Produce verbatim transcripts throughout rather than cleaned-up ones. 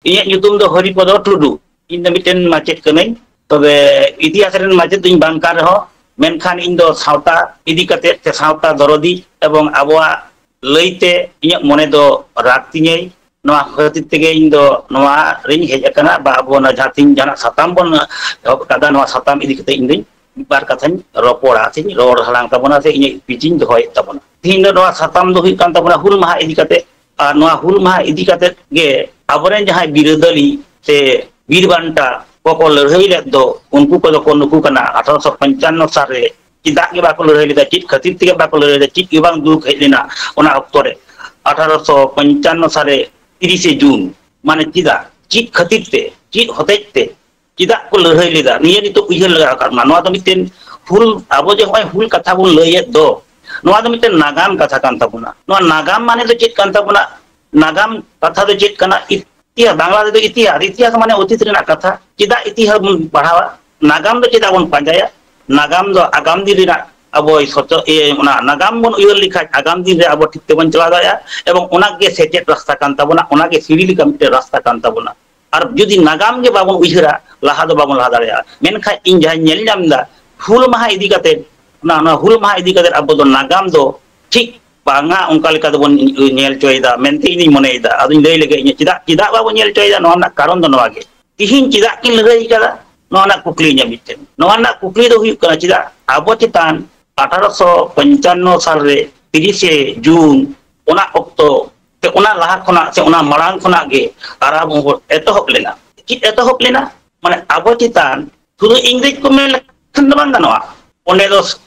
ᱤᱧᱟᱹᱜ ᱧᱩᱛᱩᱢ ᱫᱚ ᱦᱚᱨᱤᱯᱚᱫᱚ ᱴᱩᱰᱩ᱾ ᱤᱧ ᱫᱚ ᱢᱤᱫᱴᱮᱱ ᱢᱟᱪᱮᱫ ᱠᱟᱹᱱᱟᱹᱧ᱾ ᱛᱚᱵᱮ ᱤᱛᱤᱦᱟᱥ ᱨᱮᱱ ᱢᱟᱪᱮᱫ ᱫᱚᱧ ᱵᱟᱝ ᱠᱟᱱ ᱨᱮᱦᱚᱸ, ᱢᱮᱱᱠᱷᱟᱱ ᱤᱧ ᱫᱚ ᱥᱟᱶᱛᱟ ᱤᱫᱤ ᱠᱟᱛᱮ ᱥᱮ ᱥᱟᱶᱛᱟ ᱫᱚᱨᱚᱫᱤ ᱮᱵᱚᱝ ᱟᱵᱚᱣᱟᱜ ᱞᱟᱹᱭᱛᱮ ᱤᱧᱟᱹᱜ ᱢᱚᱱᱮ ᱫᱚ ᱨᱟᱜᱽ ᱛᱤᱧᱟᱹᱭ᱾ ᱱᱚᱣᱟ ᱠᱷᱟᱹᱛᱤᱨ ᱛᱮᱜᱮ ᱤᱧ ᱫᱚ ᱱᱚᱣᱟ ᱨᱤᱧ ᱦᱮᱡ ᱟᱠᱟᱱᱟ, ᱵᱟ ᱟᱵᱚ ᱚᱱᱟ ᱡᱟᱦᱟᱸ ᱛᱤᱱ ᱡᱟᱦᱟᱱᱟᱜ ᱥᱟᱛᱟᱢ ᱵᱚᱱ ᱮᱦᱚᱵ ᱟᱠᱟᱫᱟ, ᱱᱚᱣᱟ ᱥᱟᱛᱟᱢ ᱤᱫᱤ ᱠᱟᱛᱮ ᱤᱧ ᱫᱚᱧ ᱢᱤᱫ ᱵᱟᱨ ᱠᱟᱛᱷᱟᱧ ᱨᱚᱯᱚᱲᱟ ᱥᱮᱧ ᱨᱚᱲ ᱦᱟᱞᱟᱝ ᱛᱟᱵᱚᱱᱟ ᱥᱮ ᱤᱧᱟᱹᱜ ᱯᱤᱪᱤᱧ ᱫᱚᱦᱚᱭᱮᱫ ᱛᱟᱵᱚᱱᱟ᱾ ᱛᱤᱦᱤᱧ ᱫᱚ ᱱᱚᱣᱟ ᱥᱟᱛᱟᱢ ᱫᱚ ᱦᱩᱭᱩᱜ ᱠᱟᱱ ᱛᱟᱵᱚᱱᱟ ᱦᱩᱞ ᱢᱟᱦᱟ ᱤᱫᱤ ᱠᱟᱛᱮ᱾ ᱟᱨ ᱱᱚᱣᱟ ᱦᱩᱞ ᱢᱟᱦᱟ ᱤᱫᱤ ᱠᱟᱛᱮ ᱜᱮ ᱟᱵᱚᱨᱮᱱ ᱡᱟᱦᱟᱸᱭ ᱵᱤᱨᱟᱹᱫᱟᱹᱞᱤ ᱥᱮ ᱵᱤᱨ ᱵᱟᱱᱴᱟ ᱠᱚᱠᱚ ᱞᱟᱹᱲᱦᱟᱹᱭ ᱞᱮᱫ ᱫᱚ, ᱩᱱᱠᱩ ᱠᱚᱫᱚ ᱠᱚ ᱱᱩᱠᱩ ᱠᱟᱱᱟ᱾ ᱟᱴᱷᱟᱨᱚᱥᱚ ᱯᱚᱧᱪᱟᱱᱱᱚ ᱥᱟᱞ ᱨᱮ ᱪᱮᱫᱟᱜ ᱜᱮ ᱵᱟᱠᱚ ᱞᱟᱹᱲᱦᱟᱹᱭ ᱞᱮᱫᱟ, ᱪᱮᱫ ᱠᱷᱟᱹᱛᱤᱨ ᱛᱮᱜᱮ ᱵᱟᱠᱚ ᱞᱟᱹᱲᱦᱟᱹᱭ ᱞᱮᱫᱟ, ᱪᱮᱫ ᱜᱮ ᱵᱟᱝ ᱫᱩᱠ ᱦᱮᱡ ᱞᱮᱱᱟ ᱚᱱᱟ ᱚᱠᱛᱚ ᱨᱮ, ᱟᱴᱷᱟᱨᱚᱥᱚ ᱯᱚᱧᱪᱟᱱᱱᱚ ᱥᱟᱞ ᱨᱮ ᱛᱤᱨᱤᱥᱮ ᱡᱩᱱ, ᱢᱟᱱᱮ ᱪᱮᱫᱟᱜ, ᱪᱮᱫ ᱠᱷᱟᱹᱛᱤᱨ ᱛᱮ, ᱪᱮᱫ ᱦᱚᱛᱮᱡ ᱛᱮ, ᱪᱮᱫᱟᱜ ᱠᱚ ᱞᱟᱹᱲᱦᱟᱹᱭ ᱞᱮᱫᱟ, ᱱᱤᱭᱟᱹ ᱱᱤᱛᱚᱜ ᱩᱭᱦᱟᱹᱨ ᱞᱟᱜᱟᱣ ᱟᱠᱟᱫ ᱵᱚᱱᱟ᱾ ᱱᱚᱣᱟ ᱫᱚ ᱢᱤᱫᱴᱮᱱ ᱦᱩᱞ, ᱟᱵᱚ ᱡᱮ ᱱᱚᱜᱼᱚᱭ ᱦᱩᱞ ᱠᱟᱛᱷᱟ ᱵᱚᱱ ᱞᱟᱹᱭᱮᱫ ᱫᱚ, ᱱᱚᱣᱟ ᱫᱚ ᱢᱤᱫᱴᱮᱱ ᱱᱟᱜᱟᱢ ᱠᱟᱛᱷᱟ ᱠᱟᱱ ᱛᱟᱵᱚᱱᱟ᱾ ᱱᱚᱣᱟ ᱱᱟᱜᱟᱢ ᱢᱟᱱᱮ ᱫᱚ ᱪᱮᱫ ᱠᱟᱱ ᱛᱟᱵᱚᱱᱟ? ᱱᱟᱜᱟᱢ ᱠᱟᱛᱷᱟ ᱫᱚ ᱪᱮᱫ ᱠᱟᱱᱟ? ᱤᱛᱤᱦᱟᱥ, ᱵᱟᱝᱞᱟ ᱛᱮᱫᱚ ᱤᱛᱤᱦᱟᱥ, ᱤᱛᱤᱦᱟᱥ ᱢᱟᱱᱮ ᱚᱛᱤᱛ ᱨᱮᱱᱟᱜ ᱠᱟᱛᱷᱟ᱾ ᱪᱮᱫᱟᱜ ᱤᱛᱤᱦᱟᱥ ᱵᱚᱱ ᱯᱟᱲᱦᱟᱣᱟ? ᱱᱟᱜᱟᱢ ᱫᱚ ᱪᱮᱫᱟᱜ ᱵᱚᱱ ᱯᱟᱸᱡᱟᱭᱟ? ᱱᱟᱜᱟᱢ ᱫᱚ ᱟᱜᱟᱢ ᱫᱤᱱ ᱨᱮᱱᱟᱜ ᱟᱵᱚᱭ ᱥᱚᱪᱚ-, ᱤᱭᱟᱹ, ᱚᱱᱟ ᱱᱟᱜᱟᱢ ᱵᱚᱱ ᱩᱭᱦᱟᱹᱨ ᱞᱮᱠᱷᱟᱡ ᱟᱜᱟᱢ ᱫᱤᱱ ᱨᱮ ᱟᱵᱚ ᱴᱷᱤᱠ ᱛᱮᱵᱚᱱ ᱪᱟᱞᱟᱣ ᱫᱟᱲᱮᱭᱟᱜᱼᱟ, ᱮᱵᱚᱝ ᱚᱱᱟ ᱜᱮ ᱥᱮᱪᱮᱫ ᱨᱟᱥᱛᱟ ᱠᱟᱱ ᱛᱟᱵᱚᱱᱟ, ᱚᱱᱟ ᱜᱮ ᱥᱤᱲᱤ ᱞᱮᱠᱟ ᱢᱤᱫᱴᱮᱱ ᱨᱟᱥᱛᱟ ᱠᱟᱱ ᱛᱟᱵᱚᱱᱟ᱾ ᱟᱨ ᱡᱩᱫᱤ ᱱᱟᱜᱟᱢ ᱜᱮ ᱵᱟᱵᱚᱱ ᱩᱭᱦᱟᱹᱨᱟ, ᱞᱟᱦᱟ ᱫᱚ ᱵᱟᱵᱚᱱ ᱞᱟᱦᱟ ᱫᱟᱲᱮᱭᱟᱜᱼᱟ᱾ ᱢᱮᱱᱠᱷᱟᱱ ᱤᱧ ᱡᱟᱦᱟᱸᱧ ᱧᱮᱞ ᱧᱟᱢ ᱮᱫᱟ, ᱦᱩᱞ ᱢᱟᱦᱟ ᱤᱫᱤ ᱠᱟᱛᱮ, ᱚᱱᱟ, ᱚᱱᱟ ᱦᱩᱞ ᱢᱟᱦᱟ ᱤᱫᱤ ᱠᱟᱛᱮ ᱟᱵᱚ ᱫᱚ ᱱᱟᱜᱟᱢ ᱫᱚ ᱴᱷᱤᱠ ᱵᱟᱝᱟ, ᱚᱱᱠᱟ ᱞᱮᱠᱟ ᱫᱚᱵᱚᱱ ᱧᱮᱞ ᱦᱚᱪᱚᱭᱮᱫᱟ ᱢᱮᱱᱛᱮ ᱤᱧᱤᱧ ᱢᱚᱱᱮᱭᱮᱫᱟ᱾ ᱟᱫᱚᱧ ᱞᱟᱹᱭ ᱞᱮᱜᱮ, ᱤᱧ ᱪᱮᱫᱟᱜ, ᱪᱮᱫᱟᱜ ᱵᱟᱵᱚᱱ ᱧᱮᱞ ᱦᱚᱪᱚᱭᱮᱫᱟ, ᱱᱚᱣᱟ ᱨᱮᱱᱟᱜ ᱠᱟᱨᱚᱱ ᱫᱚ ᱱᱚᱣᱟ ᱜᱮ᱾ ᱛᱤᱦᱤᱧ ᱪᱮᱫᱟᱜ ᱠᱤᱱ ᱞᱟᱹᱲᱦᱟᱹᱭ ᱠᱟᱫᱟ, ᱱᱚᱣᱟ ᱨᱮᱱᱟᱜ ᱠᱩᱠᱞᱤ ᱤᱧᱟᱹᱜ ᱢᱤᱫᱴᱮᱱ᱾ ᱱᱚᱣᱟ ᱨᱮᱱᱟᱜ ᱠᱩᱠᱞᱤ ᱫᱚ ᱦᱩᱭᱩᱜ ᱠᱟᱱᱟ, ᱪᱮᱫᱟᱜ ᱟᱵᱚ ᱪᱮᱛᱟᱱ ᱟᱴᱷᱟᱨᱚᱥᱚ ᱯᱚᱧᱪᱟᱱᱱᱚ ᱥᱟᱞ ᱨᱮ ᱛᱤᱨᱤᱥᱮ ᱡᱩᱱ, ᱚᱱᱟ ᱚᱠᱛᱚ ᱥᱮ ᱚᱱᱟ ᱞᱟᱦᱟ ᱠᱷᱚᱱᱟᱜ ᱥᱮ ᱚᱱᱟ ᱢᱟᱲᱟᱝ ᱠᱷᱚᱱᱟᱜ ᱜᱮ ᱟᱨᱟᱢᱵᱚ ᱮᱛᱚᱦᱚᱵ ᱞᱮᱱᱟ? ᱪᱮᱫ ᱮᱛᱚᱦᱚᱵ ᱞᱮᱱᱟ? ᱢᱟᱱᱮ ᱟᱵᱚ ᱪᱮᱛᱟᱱ ᱥᱩᱫᱷᱩ ᱤᱝᱨᱮᱡᱽ ᱠᱚ ᱢᱮᱱ ᱞᱮᱠᱷᱟᱱ ᱫᱚ ᱵᱟᱝ ᱜᱟᱱᱚᱜᱼᱟ᱾ ᱚᱸᱰᱮ ᱫᱚ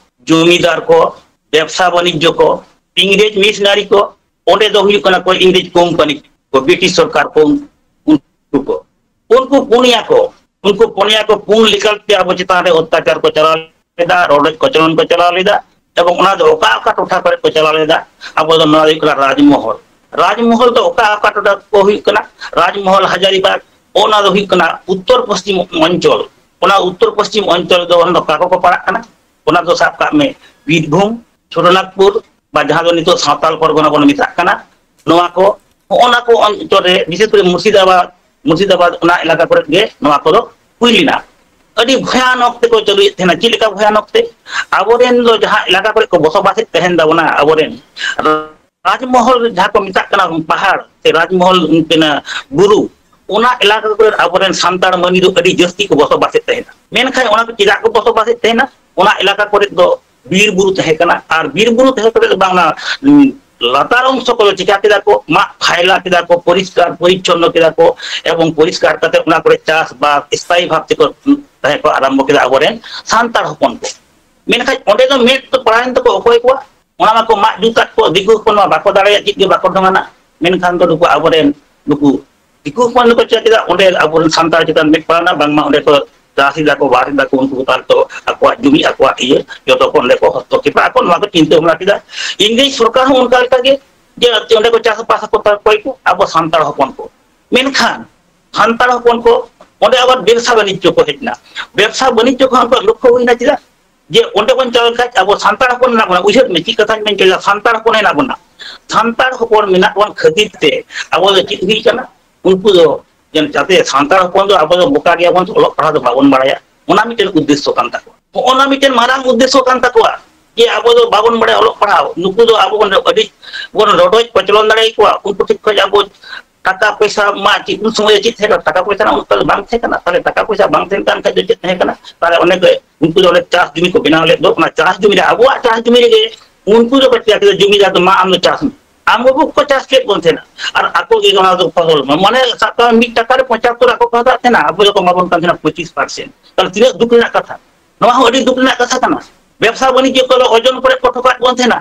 ᱡᱚᱢᱤᱫᱟᱨ ᱠᱚ, ᱵᱮᱵᱽᱥᱟ ᱵᱟᱱᱤᱡᱽᱡᱚ ᱠᱚ, ᱤᱝᱨᱮᱡᱽ ᱢᱤᱥᱱᱟᱨᱤ ᱠᱚ, ᱚᱸᱰᱮ ᱫᱚ ᱦᱩᱭᱩᱜ ᱠᱟᱱᱟ ᱠᱚ ᱤᱝᱨᱮᱡᱽ ᱠᱳᱢᱯᱟᱱᱤ ᱠᱚ, ᱵᱨᱤᱴᱤᱥ ᱥᱚᱨᱠᱟᱨ ᱠᱚ, ᱩᱱᱠᱩ ᱠᱚ, ᱩᱱᱠᱩ ᱯᱩᱱᱭᱟ ᱠᱚ, ᱩᱱᱠᱩ ᱯᱩᱱᱭᱟ ᱠᱚ ᱯᱩᱱ ᱞᱮᱠᱟᱛᱮ ᱟᱵᱚ ᱪᱮᱛᱟᱱ ᱨᱮ ᱚᱛᱛᱟᱪᱟᱨ ᱠᱚ ᱪᱟᱞᱟᱣ ᱞᱮᱫᱟ, ᱨᱚᱰᱚᱡ ᱠᱚᱪᱞᱚᱱ ᱠᱚ ᱪᱟᱞᱟᱣ ᱞᱮᱫᱟ, ᱮᱵᱚᱝ ᱚᱱᱟ ᱫᱚ ᱚᱠᱟ ᱚᱠᱟ ᱴᱚᱴᱷᱟ ᱠᱚᱨᱮ ᱠᱚ ᱪᱟᱞᱟᱣ ᱞᱮᱫᱟ, ᱟᱵᱚ ᱫᱚ ᱱᱚᱣᱟ ᱫᱚ ᱦᱩᱭᱩᱜ ᱠᱟᱱᱟ ᱨᱟᱡᱽᱢᱚᱦᱚᱞ᱾ ᱨᱟᱡᱽᱢᱚᱦᱚᱞ ᱫᱚ ᱚᱠᱟ ᱚᱠᱟ ᱴᱚᱴᱷᱟ ᱠᱚ ᱦᱩᱭᱩᱜ ᱠᱟᱱᱟ? ᱨᱟᱡᱽᱢᱚᱦᱚᱞ ᱦᱟᱡᱟᱨᱤᱵᱟᱜᱽ, ᱚᱱᱟ ᱫᱚ ᱦᱩᱭᱩᱜ ᱠᱟᱱᱟ ᱩᱛᱛᱚᱨ ᱯᱚᱥᱪᱤᱢ ᱚᱧᱪᱚᱞ᱾ ᱚᱱᱟ ᱩᱛᱛᱚᱨ ᱯᱚᱥᱪᱤᱢ ᱚᱧᱪᱚᱞ ᱫᱚ ᱚᱱᱟ ᱫᱚ ᱚᱠᱟ ᱠᱚᱠᱚ ᱯᱟᱲᱟᱜ ᱠᱟᱱᱟ? ᱚᱱᱟ ᱫᱚ ᱥᱟᱵ ᱠᱟᱜ ᱢᱮ ᱵᱤᱨᱵᱷᱩᱢ, ᱪᱷᱳᱴᱳᱱᱟᱜᱽᱯᱩᱨ, ᱵᱟ ᱡᱟᱦᱟᱸ ᱫᱚ ᱱᱤᱛᱚᱜ ᱥᱟᱶᱛᱟᱞ ᱯᱚᱨᱜᱚᱱᱟ ᱵᱚᱱ ᱢᱮᱛᱟᱜ ᱠᱟᱱᱟ, ᱱᱚᱣᱟ ᱠᱚ, ᱦᱚᱸᱜᱼᱚ ᱱᱟ ᱠᱚ ᱚᱧᱪᱚᱞ ᱨᱮ, ᱵᱤᱥᱮᱥ ᱠᱚᱨᱮ ᱢᱩᱨᱥᱤᱫᱟᱵᱟᱫᱽ, ᱢᱩᱨᱥᱤᱫᱟᱵᱟᱫᱽ ᱚᱱᱟ ᱮᱞᱟᱠᱟ ᱠᱚᱨᱮ ᱜᱮ ᱱᱚᱣᱟ ᱠᱚᱫᱚ ᱦᱩᱭ ᱞᱮᱱᱟ᱾ ᱟᱹᱰᱤ ᱵᱷᱚᱭᱟᱱᱚᱠ ᱛᱮᱠᱚ ᱪᱟᱹᱞᱩᱭᱮᱫ ᱛᱟᱦᱮᱱᱟ᱾ ᱪᱮᱫ ᱞᱮᱠᱟ ᱵᱷᱚᱭᱟᱱᱚᱠ ᱛᱮ? ᱟᱵᱚᱨᱮᱱ ᱫᱚ ᱡᱟᱦᱟᱸ ᱮᱞᱟᱠᱟ ᱠᱚᱨᱮ ᱠᱚ ᱵᱚᱥᱚᱵᱟᱥᱮᱫ ᱛᱟᱦᱮᱱ ᱛᱟᱵᱚᱱᱟ, ᱟᱵᱚᱨᱮᱱ ᱨᱟᱡᱽᱢᱚᱦᱚᱞ ᱡᱟᱦᱟᱸ ᱠᱚ ᱢᱮᱛᱟᱜ ᱠᱟᱱᱟ ᱯᱟᱦᱟᱲ ᱥᱮ ᱨᱟᱡᱽᱢᱚᱦᱚᱞ ᱚᱱᱛᱮᱱᱟᱜ ᱵᱩᱨᱩ, ᱚᱱᱟ ᱮᱞᱟᱠᱟ ᱠᱚᱨᱮ ᱟᱵᱚᱨᱮᱱ ᱥᱟᱱᱛᱟᱲ ᱢᱟᱹᱱᱢᱤ ᱫᱚ ᱟᱹᱰᱤ ᱡᱟᱹᱥᱛᱤ ᱠᱚ ᱵᱚᱥᱚᱵᱟᱥᱮᱫ ᱛᱟᱦᱮᱱᱟ᱾ ᱢᱮᱱᱠᱷᱟᱱ ᱚᱱᱟ ᱠᱚ ᱪᱮᱫᱟᱜ ᱠᱚ ᱵᱚᱥᱚᱵᱟᱥᱮᱫ ᱛᱟᱦᱮᱱᱟ? ᱚᱱᱟ ᱮᱞᱟᱠᱟ ᱠᱚᱨᱮ ᱫᱚ ᱵᱤᱨ ᱵᱩᱨᱩ ᱛᱟᱦᱮᱸ ᱠᱟᱱᱟ, ᱟᱨ ᱵᱤᱨ ᱵᱩᱨᱩ ᱛᱟᱦᱮᱸ ᱠᱟᱛᱮ ᱫᱚ ᱵᱟᱝ, ᱚᱱᱟ, ᱩᱸ, ᱞᱟᱛᱟᱨ ᱚᱝᱥᱚ ᱠᱚᱫᱚ ᱪᱤᱠᱟ ᱠᱮᱫᱟ ᱠᱚ, ᱢᱟᱜ ᱯᱷᱟᱭᱞᱟ ᱠᱮᱫᱟ ᱠᱚ, ᱯᱚᱨᱤᱥᱠᱟᱨ ᱯᱚᱨᱤᱪᱷᱚᱱᱱᱚ ᱠᱮᱫᱟ ᱠᱚ, ᱮᱵᱚᱝ ᱯᱚᱨᱤᱥᱠᱟᱨ ᱠᱟᱛᱮ ᱚᱱᱟ ᱠᱚᱨᱮ ᱪᱟᱥᱵᱟᱥ ᱥᱛᱷᱟᱭᱤ ᱵᱷᱟᱵ ᱛᱮᱠᱚ, ᱩᱸ, ᱛᱟᱦᱮᱸ ᱠᱚ ᱟᱨᱟᱢᱵᱷᱚ ᱠᱮᱫᱟ ᱟᱵᱚᱨᱮᱱ ᱥᱟᱱᱛᱟᱲ ᱦᱚᱯᱚᱱ ᱠᱚ᱾ ᱢᱮᱱᱠᱷᱟᱱ ᱚᱸᱰᱮ ᱫᱚ ᱢᱮᱫ ᱫᱚ ᱯᱟᱲᱟᱣᱮᱱ ᱛᱟᱠᱚ ᱚᱠᱚᱭ ᱠᱚᱣᱟᱜ? ᱚᱱᱟ ᱢᱟᱠᱚ ᱢᱟᱜ ᱡᱩᱛᱟᱜ ᱠᱚ, ᱫᱤᱠᱩ ᱦᱚᱯᱚᱱ ᱢᱟ ᱵᱟᱠᱚ ᱫᱟᱲᱮᱭᱟᱜ, ᱪᱮᱫ ᱜᱮ ᱵᱟᱠᱚ ᱰᱷᱚᱝᱟᱱᱟ᱾ ᱢᱮᱱᱠᱷᱟᱱ ᱫᱚ ᱱᱩᱠᱩ ᱟᱵᱚᱨᱮᱱ ᱱᱩᱠᱩ ᱫᱤᱠᱩ ᱦᱚᱯᱚᱱ ᱫᱚᱠᱚ ᱪᱮᱫ ᱠᱮᱫᱟ, ᱚᱸᱰᱮ ᱟᱵᱚᱨᱮᱱ ᱥᱟᱱᱛᱟᱲ ᱪᱮᱛᱟᱱ ᱢᱮᱫ ᱯᱟᱲᱟᱣᱱᱟ, ᱵᱟᱝᱢᱟ ᱚᱸᱰᱮ ᱠᱚ ᱪᱟᱥ ᱮᱫᱟ ᱠᱚ, ᱵᱟᱥ ᱮᱫᱟ ᱠᱚ, ᱩᱱᱠᱩ ᱠᱚ ᱛᱟᱦᱚᱞᱮ ᱛᱚ ᱟᱠᱚᱣᱟᱜ ᱡᱩᱢᱤ, ᱟᱠᱚᱣᱟᱜ ᱤᱭᱟᱹ ᱡᱚᱛᱚ ᱠᱚ ᱚᱸᱰᱮ ᱠᱚ ᱦᱚᱥᱛᱚᱠᱷᱮᱯᱟ ᱟᱠᱚ, ᱱᱚᱣᱟ ᱠᱚ ᱪᱤᱱᱛᱟᱹ ᱵᱷᱟᱵᱽᱱᱟ ᱠᱮᱫᱟ᱾ ᱤᱝᱨᱮᱡᱽ ᱥᱚᱨᱠᱟᱨ ᱦᱚᱸ ᱚᱱᱠᱟ ᱞᱮᱠᱟ ᱜᱮ, ᱡᱮ ᱚᱸᱰᱮ ᱠᱚ ᱪᱟᱥᱵᱟᱥ ᱟᱠᱚ ᱚᱠᱚᱭ ᱠᱚ? ᱟᱵᱚ ᱥᱟᱱᱛᱟᱲ ᱦᱚᱯᱚᱱ ᱠᱚ᱾ ᱢᱮᱱᱠᱷᱟᱱ ᱥᱟᱱᱛᱟᱲ ᱦᱚᱯᱚᱱ ᱠᱚ ᱚᱸᱰᱮ ᱟᱵᱟᱨ ᱵᱮᱵᱽᱥᱟ ᱵᱟᱱᱤᱡᱽᱡᱚ ᱠᱚ ᱦᱮᱡ ᱮᱱᱟ᱾ ᱵᱮᱵᱽᱥᱟ ᱵᱟᱱᱤᱡᱽᱡᱚ ᱠᱷᱚᱱ ᱩᱱᱠᱩᱣᱟᱜ ᱞᱚᱠᱠᱷᱚ ᱦᱩᱭᱱᱟ ᱪᱮᱫᱟᱜ? ᱡᱮ ᱚᱸᱰᱮ ᱵᱚᱱ ᱪᱟᱞᱟᱣ ᱞᱮᱱᱠᱷᱟᱱ ᱟᱵᱚ ᱥᱟᱱᱛᱟᱲ ᱦᱚᱯᱚᱱ ᱦᱮᱱᱟᱜ ᱵᱚᱱᱟ, ᱩᱭᱦᱟᱹᱨ ᱢᱮ ᱪᱮᱫ ᱠᱟᱛᱷᱟᱧ ᱢᱮᱱ ᱦᱚᱪᱚᱭᱮᱫᱟ, ᱥᱟᱱᱛᱟᱲ ᱦᱚᱯᱚᱱ ᱦᱮᱱᱟᱜ ᱵᱚᱱᱟ᱾ ᱥᱟᱱᱛᱟᱲ ᱦᱚᱯᱚᱱ ᱢᱮᱱᱟᱜ ᱵᱚᱱ ᱠᱷᱟᱹᱛᱤᱨ ᱛᱮ ᱟᱵᱚ ᱫᱚ ᱪᱮᱫ ᱦᱩᱭ ᱠᱟᱱᱟ? ᱩᱱᱠᱩ ᱫᱚ ᱡᱮ ᱡᱟᱛᱮ ᱥᱟᱱᱛᱟᱲ ᱦᱚᱯᱚᱱ ᱫᱚ ᱟᱵᱚ ᱫᱚ ᱵᱚᱠᱟ ᱜᱮᱭᱟᱵᱚᱱ, ᱚᱞᱚᱜ ᱯᱟᱲᱦᱟᱣ ᱫᱚ ᱵᱟᱵᱚᱱ ᱵᱟᱲᱟᱭᱟ, ᱚᱱᱟ ᱢᱤᱫᱴᱮᱱ ᱩᱫᱽᱫᱮᱥᱥᱚ ᱠᱟᱱ ᱛᱟᱠᱚᱣᱟ᱾ ᱦᱚᱸᱜᱼᱚ ᱱᱟ ᱢᱤᱫᱴᱮᱱ ᱢᱟᱨᱟᱝ ᱩᱫᱽᱫᱮᱥᱥᱚ ᱠᱟᱱ ᱛᱟᱠᱚᱣᱟ, ᱡᱮ ᱟᱵᱚ ᱫᱚ ᱵᱟᱵᱚᱱ ᱵᱟᱲᱟᱭᱟ ᱚᱞᱚᱜ ᱯᱟᱲᱦᱟᱣ, ᱱᱩᱠᱩ ᱫᱚ ᱟᱵᱚ ᱵᱚᱱ ᱟᱹᱰᱤ ᱵᱚᱱ ᱨᱚᱰᱚᱡ ᱠᱚᱪᱞᱚᱱ ᱫᱟᱲᱮᱭᱟᱠᱚᱣᱟ, ᱩᱱᱠᱩ ᱴᱷᱮᱱ ᱠᱷᱚᱱ ᱟᱵᱚ ᱴᱟᱠᱟ ᱯᱚᱭᱥᱟ ᱢᱟ ᱪᱮᱫ ᱩᱱ ᱥᱚᱢᱚᱭ ᱪᱮᱫ ᱛᱟᱦᱮᱸ ᱠᱟᱱᱟ? ᱴᱟᱠᱟ ᱯᱚᱭᱥᱟ ᱨᱮᱱᱟᱜ ᱩᱱᱟᱹᱜ ᱫᱚ ᱵᱟᱝ ᱛᱟᱦᱮᱸ ᱠᱟᱱᱟ᱾ ᱛᱟᱦᱚᱞᱮ ᱴᱟᱠᱟ ᱯᱚᱭᱥᱟ ᱵᱟᱝ ᱛᱟᱦᱮᱸ ᱠᱟᱱ ᱠᱷᱟᱡ ᱫᱚ ᱪᱮᱫ ᱛᱟᱦᱮᱸ ᱠᱟᱱᱟ? ᱛᱟᱦᱚᱞᱮ ᱚᱱᱮ ᱠᱚ ᱩᱱᱠᱩ ᱫᱚ ᱚᱸᱰᱮ ᱪᱟᱥ ᱡᱩᱢᱤ ᱠᱚ ᱵᱮᱱᱟᱣ ᱞᱮᱫ ᱫᱚ, ᱚᱱᱟ ᱪᱟᱥ ᱡᱩᱢᱤ ᱨᱮ ᱟᱵᱚᱣᱟᱜ ᱪᱟᱥ ᱡᱩᱢᱤ ᱨᱮᱜᱮ ᱩᱱᱠᱩ ᱫᱚ ᱠᱚ ᱪᱤᱠᱟᱹ ᱠᱮᱫᱟ, ᱡᱩᱢᱤᱫᱟᱨ ᱫᱚ ᱢᱟ ᱟᱢ ᱫᱚ ᱪᱟᱥ ᱢᱮ᱾ ᱟᱢ ᱵᱟᱵᱩ ᱠᱚ ᱪᱟᱥ ᱠᱮᱫ ᱵᱚᱱ ᱛᱟᱦᱮᱱᱟ, ᱟᱨ ᱟᱠᱚ ᱜᱮ ᱚᱱᱟ ᱫᱚ ᱯᱷᱚᱥᱚᱞ ᱢᱟ-, ᱢᱟᱱᱮ ᱥᱟᱵ ᱠᱟᱜ ᱢᱮ ᱢᱤᱫ ᱴᱟᱠᱟ ᱨᱮ ᱯᱚᱸᱪᱟᱛᱛᱳᱨ ᱟᱠᱚ ᱠᱚ ᱦᱟᱛᱟᱣ ᱛᱟᱦᱮᱱᱟ, ᱟᱵᱚ ᱫᱚᱠᱚ ᱮᱢᱟ ᱵᱚᱱ ᱠᱟᱱ ᱛᱟᱦᱮᱱᱟ ᱯᱚᱸᱪᱤᱥ ᱯᱟᱨᱥᱮᱱᱴ᱾ ᱛᱟᱦᱚᱞᱮ ᱛᱤᱱᱟᱹᱜ ᱫᱩᱠ ᱨᱮᱱᱟᱜ ᱠᱟᱛᱷᱟ, ᱱᱚᱣᱟ ᱦᱚᱸ ᱟᱹᱰᱤ ᱫᱩᱠ ᱨᱮᱱᱟᱜ ᱠᱟᱛᱷᱟ ᱠᱟᱱᱟ᱾ ᱵᱮᱵᱽᱥᱟ ᱵᱟᱱᱤᱡᱽᱡᱚ ᱠᱚ ᱫᱚ ᱳᱡᱚᱱ ᱠᱚᱨᱮ ᱠᱚ ᱴᱷᱚᱠᱟᱣᱮᱫ ᱵᱚᱱ ᱛᱟᱦᱮᱱᱟ᱾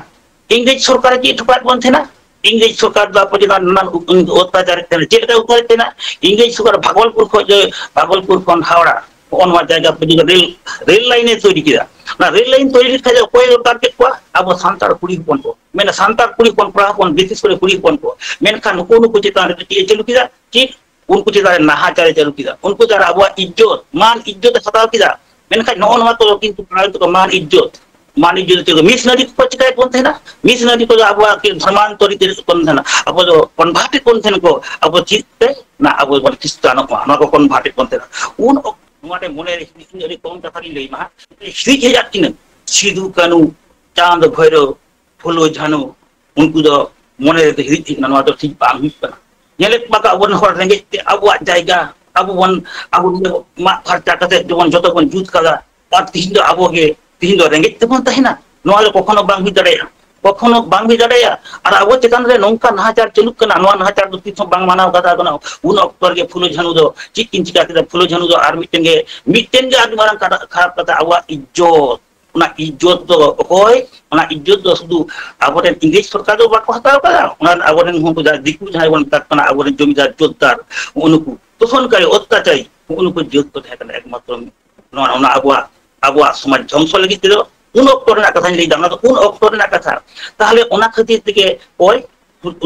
ᱤᱝᱨᱮᱡᱽ ᱥᱚᱨᱠᱟᱨ ᱪᱮᱫ ᱴᱷᱚᱠᱟᱣᱮᱫ ᱵᱚᱱ ᱛᱟᱦᱮᱱᱟ? ᱤᱝᱨᱮᱡᱽ ᱥᱚᱨᱠᱟᱨ ᱫᱚ ᱟᱵᱚ ᱪᱮᱛᱟᱱ ᱱᱟᱱᱟᱱ ᱩ-, ᱩ-, ᱚᱛᱛᱟᱪᱟᱨᱮᱫ ᱛᱟᱦᱮᱱᱟ᱾ ᱪᱮᱫ ᱞᱮᱠᱟ ᱚᱛᱛᱟᱪᱟᱨᱮᱫ ᱛᱟᱦᱮᱱᱟ? ᱤᱝᱨᱮᱡᱽ ᱥᱚᱨᱠᱟᱨ ᱵᱷᱟᱜᱚᱞᱯᱩᱨ ᱠᱷᱚᱱ ᱡᱮ, ᱵᱷᱟᱜᱚᱞᱯᱩᱨ ᱠᱷᱚᱱ ᱦᱟᱣᱲᱟ, ᱦᱚᱸᱜᱼᱚ ᱱᱚᱣᱟ ᱡᱟᱭᱜᱟ ᱯᱚᱨᱡᱚᱱᱛᱚ ᱨᱮᱞ, ᱨᱮᱞ ᱞᱟᱭᱤᱱ ᱮ ᱛᱳᱭᱨᱤ ᱠᱮᱫᱟ᱾ ᱚᱱᱟ ᱨᱮᱞ ᱞᱟᱭᱤᱱ ᱛᱳᱭᱨᱤ ᱞᱮᱠᱷᱟᱡ ᱚᱠᱚᱭ ᱫᱚᱨᱠᱟᱨ ᱠᱮᱫ ᱠᱚᱣᱟ? ᱟᱵᱚ ᱥᱟᱱᱛᱟᱲ ᱠᱩᱲᱤ ᱦᱚᱯᱚᱱ ᱠᱚ᱾ ᱢᱮᱱᱟ ᱥᱟᱱᱛᱟᱲ ᱠᱩᱲᱤ ᱦᱚᱯᱚᱱ, ᱠᱚᱲᱟ ᱦᱚᱯᱚᱱ, ᱵᱤᱥᱮᱥ ᱠᱚᱨᱮ ᱠᱩᱲᱤ ᱦᱚᱯᱚᱱ ᱠᱚ᱾ ᱢᱮᱱᱠᱷᱟᱱ ᱱᱩᱠᱩ, ᱱᱩᱠᱩ ᱪᱮᱛᱟᱱ ᱨᱮ ᱪᱮᱫ ᱮ ᱪᱟᱹᱞᱩ ᱠᱮᱫᱟ? ᱪᱮᱫ? ᱩᱱᱠᱩ ᱪᱮᱛᱟᱱ ᱨᱮ ᱱᱟᱦᱟᱪᱟᱨ ᱮ ᱪᱟᱹᱞᱩ ᱠᱮᱫᱟ᱾ ᱩᱱᱠᱩ ᱪᱮᱛᱟᱱ ᱨᱮ ᱟᱵᱚᱣᱟᱜ ᱤᱡᱽᱡᱚᱛ, ᱢᱟᱱ ᱤᱡᱽᱡᱚᱛ ᱮ ᱦᱟᱛᱟᱣ ᱠᱮᱫᱟ᱾ ᱢᱮᱱᱠᱷᱟᱱ ᱱᱚᱜᱼᱚ ᱱᱚᱣᱟ ᱠᱚᱫᱚ ᱠᱤᱱᱛᱩ ᱠᱚᱲᱟ ᱜᱤᱫᱽᱨᱟᱹ ᱠᱚ ᱢᱟᱱ ᱤᱡᱽᱡᱚᱛ, ᱢᱟᱹᱱᱤᱡ ᱡᱩᱫᱤ ᱛᱮᱠᱚ ᱢᱤᱥᱱᱟᱨᱤ ᱠᱚ ᱪᱤᱠᱟᱹᱭᱮᱫ ᱵᱚᱱ ᱛᱟᱦᱮᱱᱟ, ᱢᱤᱥᱱᱟᱨᱤ ᱠᱚᱫᱚ ᱟᱵᱚᱣᱟᱜ ᱠᱤ ᱫᱷᱚᱨᱢᱟᱱᱛᱚᱨᱤᱛ ᱮᱫ ᱵᱚᱱ ᱛᱟᱦᱮᱱᱟ, ᱟᱵᱚ ᱫᱚ ᱠᱚᱱᱵᱷᱟᱨᱴ ᱮᱫ ᱵᱚᱱ ᱛᱟᱦᱮᱱ ᱠᱚ, ᱟᱵᱚ ᱪᱮᱫ ᱛᱮ ᱱᱟ ᱟᱵᱚ ᱵᱚᱱ ᱠᱷᱨᱤᱥᱴᱟᱱᱚᱜ ᱢᱟ, ᱱᱚᱣᱟ ᱠᱚ ᱠᱚᱱᱵᱷᱟᱨᱴ ᱮᱫ ᱵᱚᱱ ᱛᱟᱦᱮᱱᱟ᱾ ᱩᱱ ᱚᱠ-, ᱱᱚᱣᱟ ᱨᱮ ᱢᱚᱱᱮ ᱨᱮ ᱦᱤᱫᱤᱡ, ᱟᱹᱰᱤ ᱠᱚᱢ ᱠᱟᱛᱷᱟ ᱞᱤᱧ ᱞᱟᱹᱭ ᱢᱟ ᱦᱟᱸᱜ, ᱦᱤᱫᱤᱡ ᱦᱮᱡ ᱟᱫ ᱠᱤᱱᱟᱹ ᱥᱤᱫᱩ ᱠᱟᱹᱱᱩ, ᱪᱟᱸᱫ ᱵᱷᱳᱭᱨᱳ, ᱯᱷᱩᱞᱳ ᱡᱷᱟᱱᱩ, ᱩᱱᱠᱩ ᱫᱚ ᱢᱚᱱᱮ ᱨᱮ ᱦᱤᱫᱤᱡ ᱦᱮᱡ ᱮᱱᱟ, ᱱᱚᱣᱟ ᱫᱚ ᱴᱷᱤᱠ ᱵᱟᱝ ᱦᱩᱭᱩᱜ ᱠᱟᱱᱟ᱾ ᱧᱮᱞᱮᱫ ᱠᱚᱣᱟ ᱠᱚ ᱟᱵᱚᱨᱮᱱ ᱦᱚᱲ ᱨᱮᱸᱜᱮᱡ ᱛᱮ ᱟᱵᱚᱣᱟᱜ ᱡᱟᱭᱜᱟ ᱟᱵᱚ ᱵᱚᱱ, ᱟᱵᱚ ᱵᱚᱱ ᱢᱟᱜ ᱯᱷᱟᱨᱪᱟ ᱠᱟᱛᱮ ᱡᱮᱢᱚᱱ ᱡᱚᱛᱚ ᱵᱚᱱ ᱡᱩᱛ ᱠᱟᱫᱟ, ᱟᱨ ᱛᱤᱦᱤᱧ ᱫᱚ ᱟᱵᱚ ᱜᱮ, ᱛᱤᱦᱤᱧ ᱫᱚ ᱨᱮᱸᱜᱮᱡ ᱛᱮᱵᱚᱱ ᱛᱟᱦᱮᱱᱟ, ᱱᱚᱣᱟ ᱫᱚ ᱠᱚᱠᱷᱚᱱᱚ ᱵᱟᱝ ᱦᱩᱭ ᱫᱟᱲᱮᱭᱟᱜᱼᱟ᱾ ᱠᱚᱠᱷᱚᱱᱚ ᱵᱟᱝ ᱦᱩᱭ ᱫᱟᱲᱮᱭᱟᱜᱼᱟ᱾ ᱟᱨ ᱟᱵᱚ ᱪᱮᱛᱟᱱ ᱨᱮ ᱱᱚᱝᱠᱟ ᱱᱟᱦᱟᱪᱟᱨ ᱪᱟᱹᱞᱩᱜ ᱠᱟᱱᱟ, ᱱᱚᱣᱟ ᱱᱟᱦᱟᱪᱟᱨ ᱫᱚ ᱛᱤᱥ ᱦᱚᱸ ᱵᱟᱝ ᱢᱟᱱᱟᱣ ᱠᱟᱛᱷᱟ ᱠᱟᱱᱟ᱾ ᱩᱱ ᱚᱠᱛᱚ ᱨᱮᱜᱮ ᱯᱷᱩᱞᱳ ᱡᱷᱟᱱᱩ ᱫᱚ ᱪᱮᱫ ᱠᱤᱱ ᱪᱤᱠᱟ ᱠᱮᱫᱟ? ᱯᱷᱩᱞᱳ ᱡᱷᱟᱱᱩ ᱫᱚ ᱟᱨ ᱢᱤᱫᱴᱮᱱ ᱜᱮ, ᱢᱤᱫᱴᱮᱱ ᱜᱮ ᱟᱹᱰᱤ ᱢᱟᱨᱟᱝ ᱠᱟᱛᱷᱟ, ᱠᱷᱟᱨᱟᱯ ᱠᱟᱛᱷᱟ, ᱟᱵᱚᱣᱟᱜ ᱤᱡᱽᱡᱚᱛ᱾ ᱚᱱᱟ ᱤᱡᱽᱡᱚᱛ ᱫᱚ ᱚᱠᱚᱭ? ᱚᱱᱟ ᱤᱡᱽᱡᱚᱛ ᱫᱚ ᱥᱩᱫᱷᱩ ᱟᱵᱚᱨᱮᱱ ᱤᱝᱨᱮᱡᱽ ᱥᱚᱨᱠᱟᱨ ᱫᱚ ᱵᱟᱠᱚ ᱦᱟᱛᱟᱣ ᱠᱟᱫᱟ, ᱚᱱᱟ ᱟᱵᱚᱨᱮᱱ ᱦᱚᱸ ᱩᱱᱠᱩ ᱡᱟᱦᱟᱸ ᱫᱤᱠᱩ ᱡᱟᱦᱟᱸᱭ ᱵᱚᱱ ᱢᱮᱛᱟ ᱠᱚ ᱠᱟᱱᱟ, ᱟᱵᱚᱨᱮᱱ ᱡᱚᱢᱤᱫᱟᱨ ᱡᱳᱛᱫᱟᱨ, ᱩᱱᱠᱩ ᱥᱳᱥᱚᱱᱠᱟᱨᱤ, ᱚᱛᱛᱟᱪᱟᱨᱤ, ᱩᱱᱠᱩ ᱡᱟᱹᱛ ᱠᱚ ᱛᱟᱦᱮᱸ ᱠᱟᱱᱟ ᱮᱠᱢᱟᱛᱨᱚ ᱱᱚᱣᱟ, ᱚᱱᱟ ᱟᱵᱚᱣᱟᱜ, ᱟᱵᱚᱣᱟᱜ ᱥᱚᱢᱟᱡᱽ ᱫᱷᱚᱝᱥᱚ ᱞᱟᱹᱜᱤᱫ ᱛᱮᱫᱚ᱾ ᱩᱱ ᱚᱠᱛᱚ ᱨᱮᱱᱟᱜ ᱠᱟᱛᱷᱟᱧ ᱞᱟᱹᱭᱫᱟ, ᱚᱱᱟ ᱫᱚ ᱩᱱ ᱚᱠᱛᱚ ᱨᱮᱱᱟᱜ ᱠᱟᱛᱷᱟ᱾ ᱛᱟᱦᱞᱮ ᱚᱱᱟ ᱠᱷᱟᱹᱛᱤᱨ ᱛᱮᱜᱮ ᱚᱠᱚᱭ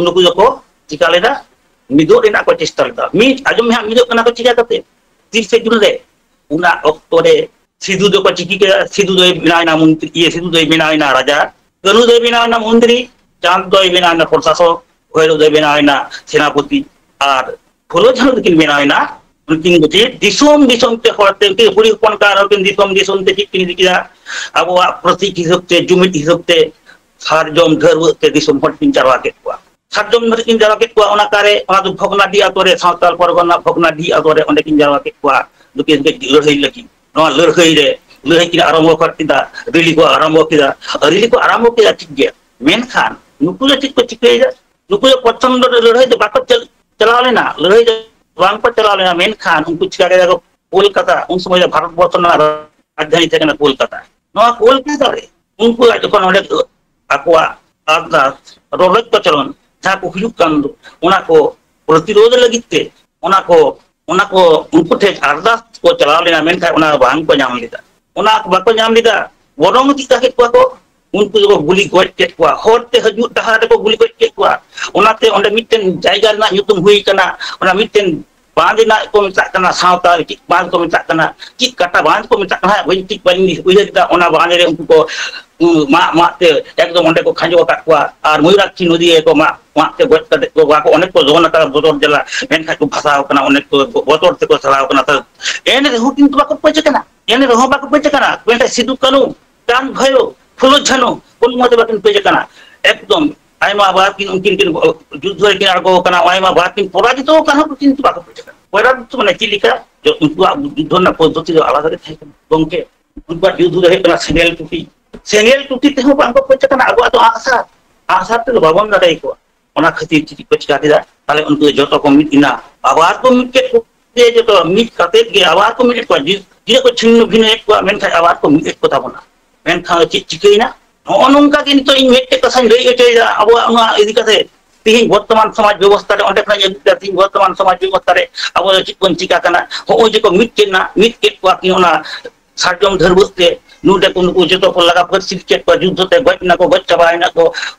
ᱱᱩᱠᱩ ᱫᱚᱠᱚ ᱪᱤᱠᱟ ᱞᱮᱫᱟ? ᱢᱤᱫᱚᱜ ᱨᱮᱱᱟᱜ ᱠᱚ ᱪᱮᱥᱴᱟ ᱞᱮᱫᱟ᱾ ᱢᱤᱫ, ᱟᱸᱡᱚᱢ ᱢᱮ ᱦᱟᱸᱜ, ᱢᱤᱫᱚᱜ ᱠᱟᱱᱟ ᱠᱚ ᱪᱤᱠᱟ ᱠᱟᱛᱮ? ᱛᱤᱨᱤᱥᱮ ᱡᱩᱱ ᱨᱮ, ᱚᱱᱟ ᱚᱠᱛᱚ ᱨᱮ ᱥᱤᱫᱷᱩ ᱫᱚᱠᱚ ᱪᱤᱠᱤ ᱠᱮᱫᱟ, ᱥᱤᱫᱷᱩ ᱫᱚᱭ ᱵᱮᱱᱟᱣ ᱮᱱᱟ ᱢᱚᱱᱛᱨᱤ, ᱤᱭᱟᱹ, ᱥᱤᱫᱷᱩ ᱫᱚᱭ ᱵᱮᱱᱟᱣ ᱮᱱᱟ ᱨᱟᱡᱟ, ᱠᱟᱹᱱᱩ ᱫᱚᱭ ᱵᱮᱱᱟᱣ ᱮᱱᱟ ᱢᱚᱱᱛᱨᱤ, ᱪᱟᱸᱫ ᱫᱚᱭ ᱵᱮᱱᱟᱣ ᱮᱱᱟ ᱯᱨᱚᱥᱟᱥᱚᱠ, ᱵᱷᱳᱭᱨᱳ ᱫᱚᱭ ᱵᱮᱱᱟᱣ ᱮᱱᱟ ᱥᱮᱱᱟᱯᱚᱛᱤ, ᱟᱨ ᱯᱷᱩᱞᱳ ᱡᱷᱟᱱᱳ ᱫᱚᱠᱤᱱ ᱵᱮᱱᱟᱣ ᱮᱱᱟ᱾ ᱩᱱᱠᱤᱱ ᱫᱚ ᱪᱮᱫ ᱫᱤᱥᱚᱢ ᱫᱤᱥᱚᱢ ᱛᱮ ᱦᱚᱲ ᱛᱮ, ᱩᱱᱠᱤᱱ ᱠᱩᱲᱤ ᱦᱚᱯᱚᱱ ᱠᱟᱱ ᱨᱮᱦᱚᱸ ᱠᱤᱱ ᱫᱤᱥᱚᱢ ᱫᱤᱥᱚᱢ ᱛᱮ ᱪᱮᱫ ᱠᱤᱱ ᱤᱫᱤ ᱠᱮᱫᱟ? ᱟᱵᱚᱣᱟᱜ ᱯᱨᱚᱛᱤᱠ ᱦᱤᱥᱟᱹᱵ ᱛᱮ, ᱡᱩᱢᱤᱫ ᱦᱤᱥᱟᱹᱵ ᱛᱮ ᱥᱟᱨᱡᱚᱢ ᱰᱷᱟᱹᱨᱣᱟᱹᱜ ᱛᱮ ᱫᱤᱥᱚᱢ ᱦᱚᱲ ᱠᱤᱱ ᱡᱟᱨᱣᱟ ᱠᱮᱫ ᱠᱚᱣᱟ᱾ ᱥᱟᱨᱡᱚᱢ ᱰᱷᱟᱹᱨᱣᱟᱹᱜ ᱠᱤᱱ ᱡᱟᱨᱣᱟ ᱠᱮᱫ ᱠᱚᱣᱟ᱾ ᱚᱱᱟ ᱠᱟᱨᱮ, ᱚᱱᱟ ᱫᱚ ᱵᱷᱚᱜᱽᱱᱟᱰᱤ ᱟᱛᱳ ᱨᱮ, ᱥᱟᱶᱛᱟᱞ ᱯᱚᱨᱜᱚᱱᱟ ᱵᱷᱚᱜᱽᱱᱟᱰᱤ ᱟᱛᱳ ᱨᱮ, ᱚᱸᱰᱮ ᱠᱤᱱ ᱡᱟᱨᱣᱟ ᱠᱮᱫ ᱠᱚᱣᱟ ᱱᱩᱠᱤᱱ ᱞᱟᱹᱲᱦᱟᱹᱭ ᱞᱟᱹᱜᱤᱫ᱾ ᱱᱚᱣᱟ ᱞᱟᱹᱲᱦᱟᱹᱭ ᱨᱮ, ᱞᱟᱹᱲᱦᱟᱹᱭ ᱠᱤᱱ ᱟᱨᱟᱢᱵᱚ ᱠᱮᱫᱟ, ᱨᱮᱞᱤ ᱠᱚ ᱟᱨᱟᱢᱵᱚ ᱠᱮᱫᱟ, ᱨᱮᱞᱤ ᱠᱚ ᱟᱨᱟᱢᱵᱚ ᱠᱮᱫᱟ, ᱴᱷᱤᱠ ᱜᱮᱭᱟ᱾ ᱢᱮᱱᱠᱷᱟᱱ ᱱᱩᱠᱩ ᱫᱚ ᱪᱮᱫ ᱠᱚ ᱪᱤᱠᱟᱹᱭᱮᱫᱟ? ᱱᱩᱠᱩ ᱫᱚ ᱯᱨᱚᱛᱷᱚᱢ ᱫᱚ ᱞᱟᱹᱲᱦᱟᱹᱭ ᱫᱚ ᱵᱟᱠᱚ ᱪᱟᱞ-, ᱪᱟᱞᱟᱣ ᱞᱮᱱᱟ, ᱞᱟᱹᱲᱦᱟᱹᱭ ᱫᱚ ᱵᱟᱝ ᱠᱚ ᱪᱟᱞᱟᱣ ᱞᱮᱱᱟ, ᱢᱮᱱᱠᱷᱟᱱ ᱩᱱᱠᱩ ᱪᱤᱠᱟ ᱠᱮᱫᱟ ᱠᱚ? ᱠᱳᱞᱠᱟᱛᱟ, ᱩᱱ ᱥᱚᱢᱚᱭ ᱫᱚ ᱵᱷᱟᱨᱚᱛ ᱵᱚᱨᱥᱚ ᱨᱮᱱᱟᱜ ᱨᱟᱡᱽᱫᱷᱟᱱᱤ ᱛᱟᱦᱮᱸ ᱠᱟᱱᱟ ᱠᱳᱞᱠᱟᱛᱟ᱾ ᱱᱚᱣᱟ ᱠᱳᱞᱠᱟᱛᱟ ᱨᱮ ᱩᱱᱠᱩᱣᱟᱜ ᱡᱚᱠᱷᱚᱱ ᱚᱸᱰᱮ ᱟᱠᱚᱣᱟᱜ ᱟᱨᱫᱟᱥ, ᱨᱚᱰᱚᱡ ᱠᱚᱪᱞᱚᱱ ᱡᱟᱦᱟᱸ ᱠᱚ ᱦᱩᱭᱩᱜ ᱠᱟᱱ ᱫᱚ, ᱚᱱᱟ ᱠᱚ ᱯᱨᱚᱛᱤᱨᱳᱫᱷ ᱞᱟᱹᱜᱤᱫ ᱛᱮ, ᱚᱱᱟ ᱠᱚ, ᱚᱱᱟ ᱠᱚ ᱩᱱᱠᱩ ᱴᱷᱮᱱ ᱟᱨᱫᱟᱥ ᱠᱚ ᱪᱟᱞᱟᱣ ᱞᱮᱱᱟ, ᱢᱮᱱᱠᱷᱟᱱ ᱚᱱᱟ ᱵᱟᱝ ᱠᱚ ᱧᱟᱢ ᱞᱮᱫᱟ᱾ ᱚᱱᱟ ᱵᱟᱠᱚ ᱧᱟᱢ ᱞᱮᱫᱟ, ᱵᱚᱨᱚᱝ ᱪᱮᱫ ᱠᱮᱫ ᱠᱚᱣᱟ ᱠᱚ? ᱩᱱᱠᱩ ᱫᱚᱠᱚ ᱜᱩᱞᱤ ᱜᱚᱡ ᱠᱮᱫ ᱠᱚᱣᱟ, ᱦᱚᱨ ᱛᱮ ᱦᱤᱡᱩᱜ ᱰᱟᱦᱟᱨ ᱨᱮᱠᱚ ᱜᱩᱞᱤ ᱜᱚᱡ ᱠᱮᱫ ᱠᱚᱣᱟ᱾ ᱚᱱᱟᱛᱮ ᱚᱸᱰᱮ ᱢᱤᱫᱴᱮᱱ ᱡᱟᱭᱜᱟ ᱨᱮᱱᱟᱜ ᱧᱩᱛᱩᱢ ᱦᱩᱭ ᱠᱟᱱᱟ, ᱚᱱᱟ ᱢᱤᱫᱴᱮᱱ ᱵᱟᱸᱫᱷ ᱨᱮᱱᱟᱜ ᱠᱚ ᱢᱮᱛᱟᱜ ᱠᱟᱱᱟ, ᱥᱟᱶᱛᱟ ᱪᱮᱫ ᱵᱟᱸᱫᱷ ᱠᱚ ᱢᱮᱛᱟᱜ ᱠᱟᱱᱟ, ᱪᱮᱫ ᱠᱟᱴᱟ ᱵᱟᱸᱫᱷ ᱠᱚ ᱢᱮᱛᱟᱜ ᱠᱟᱱᱟ, ᱵᱟᱹᱧ ᱴᱷᱤᱠ ᱵᱟᱹᱧ ᱩᱭᱦᱟᱹᱨ ᱮᱫᱟ᱾ ᱚᱱᱟ ᱵᱟᱸᱫᱷ ᱨᱮ ᱩᱱᱠᱩ ᱠᱚ, ᱩᱸ, ᱢᱟᱜ ᱢᱟᱜ ᱛᱮ ᱮᱠᱫᱚᱢ ᱚᱸᱰᱮ ᱠᱚ ᱠᱷᱟᱸᱡᱚ ᱟᱠᱟᱫ ᱠᱚᱣᱟ᱾ ᱟᱨ ᱢᱚᱭᱩᱨᱟᱠᱠᱷᱤ ᱱᱚᱫᱤ ᱨᱮ ᱠᱚ ᱢᱟᱜ ᱢᱟᱜ ᱛᱮ ᱜᱚᱡ ᱠᱟᱛᱮ ᱠᱚ ᱚᱱᱮᱠ ᱠᱚ ᱫᱚᱱ ᱟᱠᱟᱫᱟ ᱵᱚᱛᱚᱨ ᱡᱟᱞᱟ, ᱢᱮᱱᱠᱷᱟᱱ ᱠᱚ ᱵᱷᱟᱥᱟᱣ ᱟᱠᱟᱱᱟ, ᱚᱱᱮᱠ ᱠᱚ ᱵᱚᱛᱚᱨ ᱛᱮᱠᱚ ᱪᱟᱞᱟᱣ ᱟᱠᱟᱱᱟ᱾ ᱛᱟᱣ ᱮᱱ ᱨᱮᱦᱚᱸ ᱠᱤᱱᱛᱩ ᱵᱟᱠᱚ ᱯᱟᱹᱪ ᱟᱠᱟᱱᱟ, ᱮᱱ ᱨᱮᱦᱚᱸ ᱵᱟᱠᱚ ᱯᱟᱹᱪ ᱟᱠᱟᱱᱟ᱾ ᱢᱮᱱᱠᱷᱟᱱ ᱥᱤᱫᱩ ᱠᱟᱹᱱᱩ, ᱪᱟᱸᱫᱽ ᱵᱷᱟᱭᱨᱳ, ᱯᱷᱩᱞᱳ ᱡᱷᱟᱱᱳ, ᱠᱳᱱᱳ ᱢᱚᱛᱮ ᱵᱟᱠᱤᱱ ᱯᱟᱹᱪ ᱟᱠᱟᱱᱟ᱾ ᱮᱠᱫᱚᱢ ᱟᱭᱢᱟ ᱵᱟᱨ ᱠᱤᱱ, ᱩᱱᱠᱤᱱ ᱠᱤᱱ ᱡᱩᱫᱽᱫᱷᱚ ᱨᱮᱠᱤᱱ ᱟᱬᱜᱚ ᱟᱠᱟᱱᱟ, ᱟᱭᱢᱟ ᱵᱟᱨ ᱠᱤᱱ ᱯᱚᱨᱟᱡᱤᱛᱚ ᱟᱠᱟᱱ ᱦᱚᱸ ᱠᱤᱱᱛᱩ ᱵᱟᱠᱚ ᱯᱟᱹᱪ ᱟᱠᱟᱱᱟ᱾ ᱯᱚᱨᱟᱡᱤᱛᱚ ᱢᱟᱱᱮ ᱪᱮᱫ ᱞᱮᱠᱟ? ᱡᱚ-, ᱩᱱᱠᱩᱣᱟᱜ ᱡᱩᱫᱽᱫᱷᱚ ᱨᱮᱱᱟᱜ ᱯᱚᱫᱽᱫᱷᱚᱛᱤ ᱫᱚ ᱟᱞᱟᱫᱟ ᱜᱮ ᱛᱟᱦᱮᱸ ᱠᱟᱱᱟ ᱜᱚᱝᱠᱮ᱾ ᱩᱱᱠᱩᱣᱟᱜ ᱡᱩᱫᱽᱫᱷᱚ ᱫᱚ ᱦᱩᱭᱩᱜ ᱠᱟᱱᱟ ᱥᱮᱸᱜᱮᱞ ᱴᱩᱴᱤ᱾ ᱥᱮᱸᱜᱮᱞ ᱴᱩᱴᱤ ᱛᱮᱦᱚᱸ ᱵᱟᱝ ᱠᱚ ᱯᱟᱹᱪ ᱟᱠᱟᱱᱟ᱾ ᱟᱵᱚᱣᱟᱜ ᱫᱚ ᱟᱜᱼᱥᱟᱨ, ᱟᱜᱼᱥᱟᱨ ᱛᱮᱫᱚ ᱵᱟᱵᱚᱱ ᱫᱟᱲᱮ ᱟᱠᱚᱣᱟ᱾ ᱚᱱᱟ ᱠᱷᱟᱹᱛᱤᱨ ᱪᱮᱫ ᱠᱚ ᱪᱤᱠᱟ ᱠᱮᱫᱟ? ᱛᱟᱦᱞᱮ ᱩᱱᱠᱩ ᱫᱚ ᱡᱚᱛᱚ ᱠᱚ ᱢᱤᱫ ᱮᱱᱟ, ᱟᱵᱟᱨ ᱠᱚ ᱢᱤᱫ ᱠᱮᱫ ᱠᱚ᱾ ᱡᱮ ᱡᱚᱛᱚ ᱢᱤᱫ ᱠᱟᱛᱮᱫ ᱜᱮ ᱟᱵᱟᱨ ᱠᱚ ᱢᱤᱫ ᱮᱫ ᱠᱚᱣᱟ, ᱡᱩ-, ᱛᱤᱱᱟᱹᱜ ᱠᱚ ᱪᱷᱤᱱᱱᱚ ᱵᱷᱤᱱᱱᱚ ᱮᱫ ᱠᱚᱣᱟ, ᱢᱮᱱᱠᱷᱟᱱ ᱟᱵᱟᱨ ᱠᱚ ᱢᱤᱫ ᱮᱫ ᱠᱚ ᱛᱟᱵᱚᱱᱟ᱾ ᱢᱮᱱᱠᱷᱟᱱ ᱪᱮᱫ ᱪᱤᱠᱟᱹᱭᱮᱱᱟ? ᱱᱚᱜᱼᱚ ᱱᱚᱝᱠᱟ ᱜᱮ ᱱᱤᱛᱚᱜ ᱤᱧ ᱢᱤᱫᱴᱮᱡ ᱠᱟᱛᱷᱟᱧ ᱞᱟᱹᱭ ᱦᱚᱪᱚᱭᱮᱫᱟ, ᱟᱵᱚᱣᱟᱜ ᱱᱚᱣᱟ ᱤᱫᱤ ᱠᱟᱛᱮ ᱛᱤᱦᱤᱧ ᱵᱚᱨᱛᱚᱢᱟᱱ ᱥᱚᱢᱟᱡᱽ ᱵᱮᱵᱚᱥᱛᱷᱟ ᱨᱮ, ᱚᱸᱰᱮ ᱠᱷᱚᱱᱟᱜ ᱤᱧ ᱟᱹᱜᱩ ᱠᱮᱫᱟ, ᱛᱤᱦᱤᱧ ᱵᱚᱨᱛᱚᱢᱟᱱ ᱥᱚᱢᱟᱡᱽ ᱵᱮᱵᱚᱥᱛᱷᱟ ᱨᱮ ᱟᱵᱚ ᱫᱚ ᱪᱮᱫ ᱵᱚᱱ ᱪᱤᱠᱟ ᱠᱟᱱᱟ? ᱦᱚᱸᱜᱼᱚᱭ ᱡᱮ ᱠᱚ ᱢᱤᱫ ᱠᱮᱫ ᱱᱟ, ᱢᱤᱫ ᱠᱮᱫ ᱠᱚᱣᱟ ᱠᱤᱱ ᱚᱱᱟ ᱥᱟᱨᱡᱚᱢ ᱰᱷᱟᱹᱨᱣᱟᱹᱜ ᱛᱮ, ᱱᱩᱰᱮ ᱠᱚ ᱱᱩᱠᱩ ᱡᱚᱛᱚ ᱠᱚ ᱞᱟᱜᱟ ᱯᱟᱹᱨᱥᱤ ᱠᱮᱫ ᱠᱚᱣᱟ, ᱡᱩᱫᱽᱫᱷᱚ ᱛᱮ ᱜᱚᱡ ᱮᱱᱟ ᱠᱚ, ᱜᱚᱡ ᱪᱟᱵᱟᱭᱮᱱᱟ ᱠᱚ,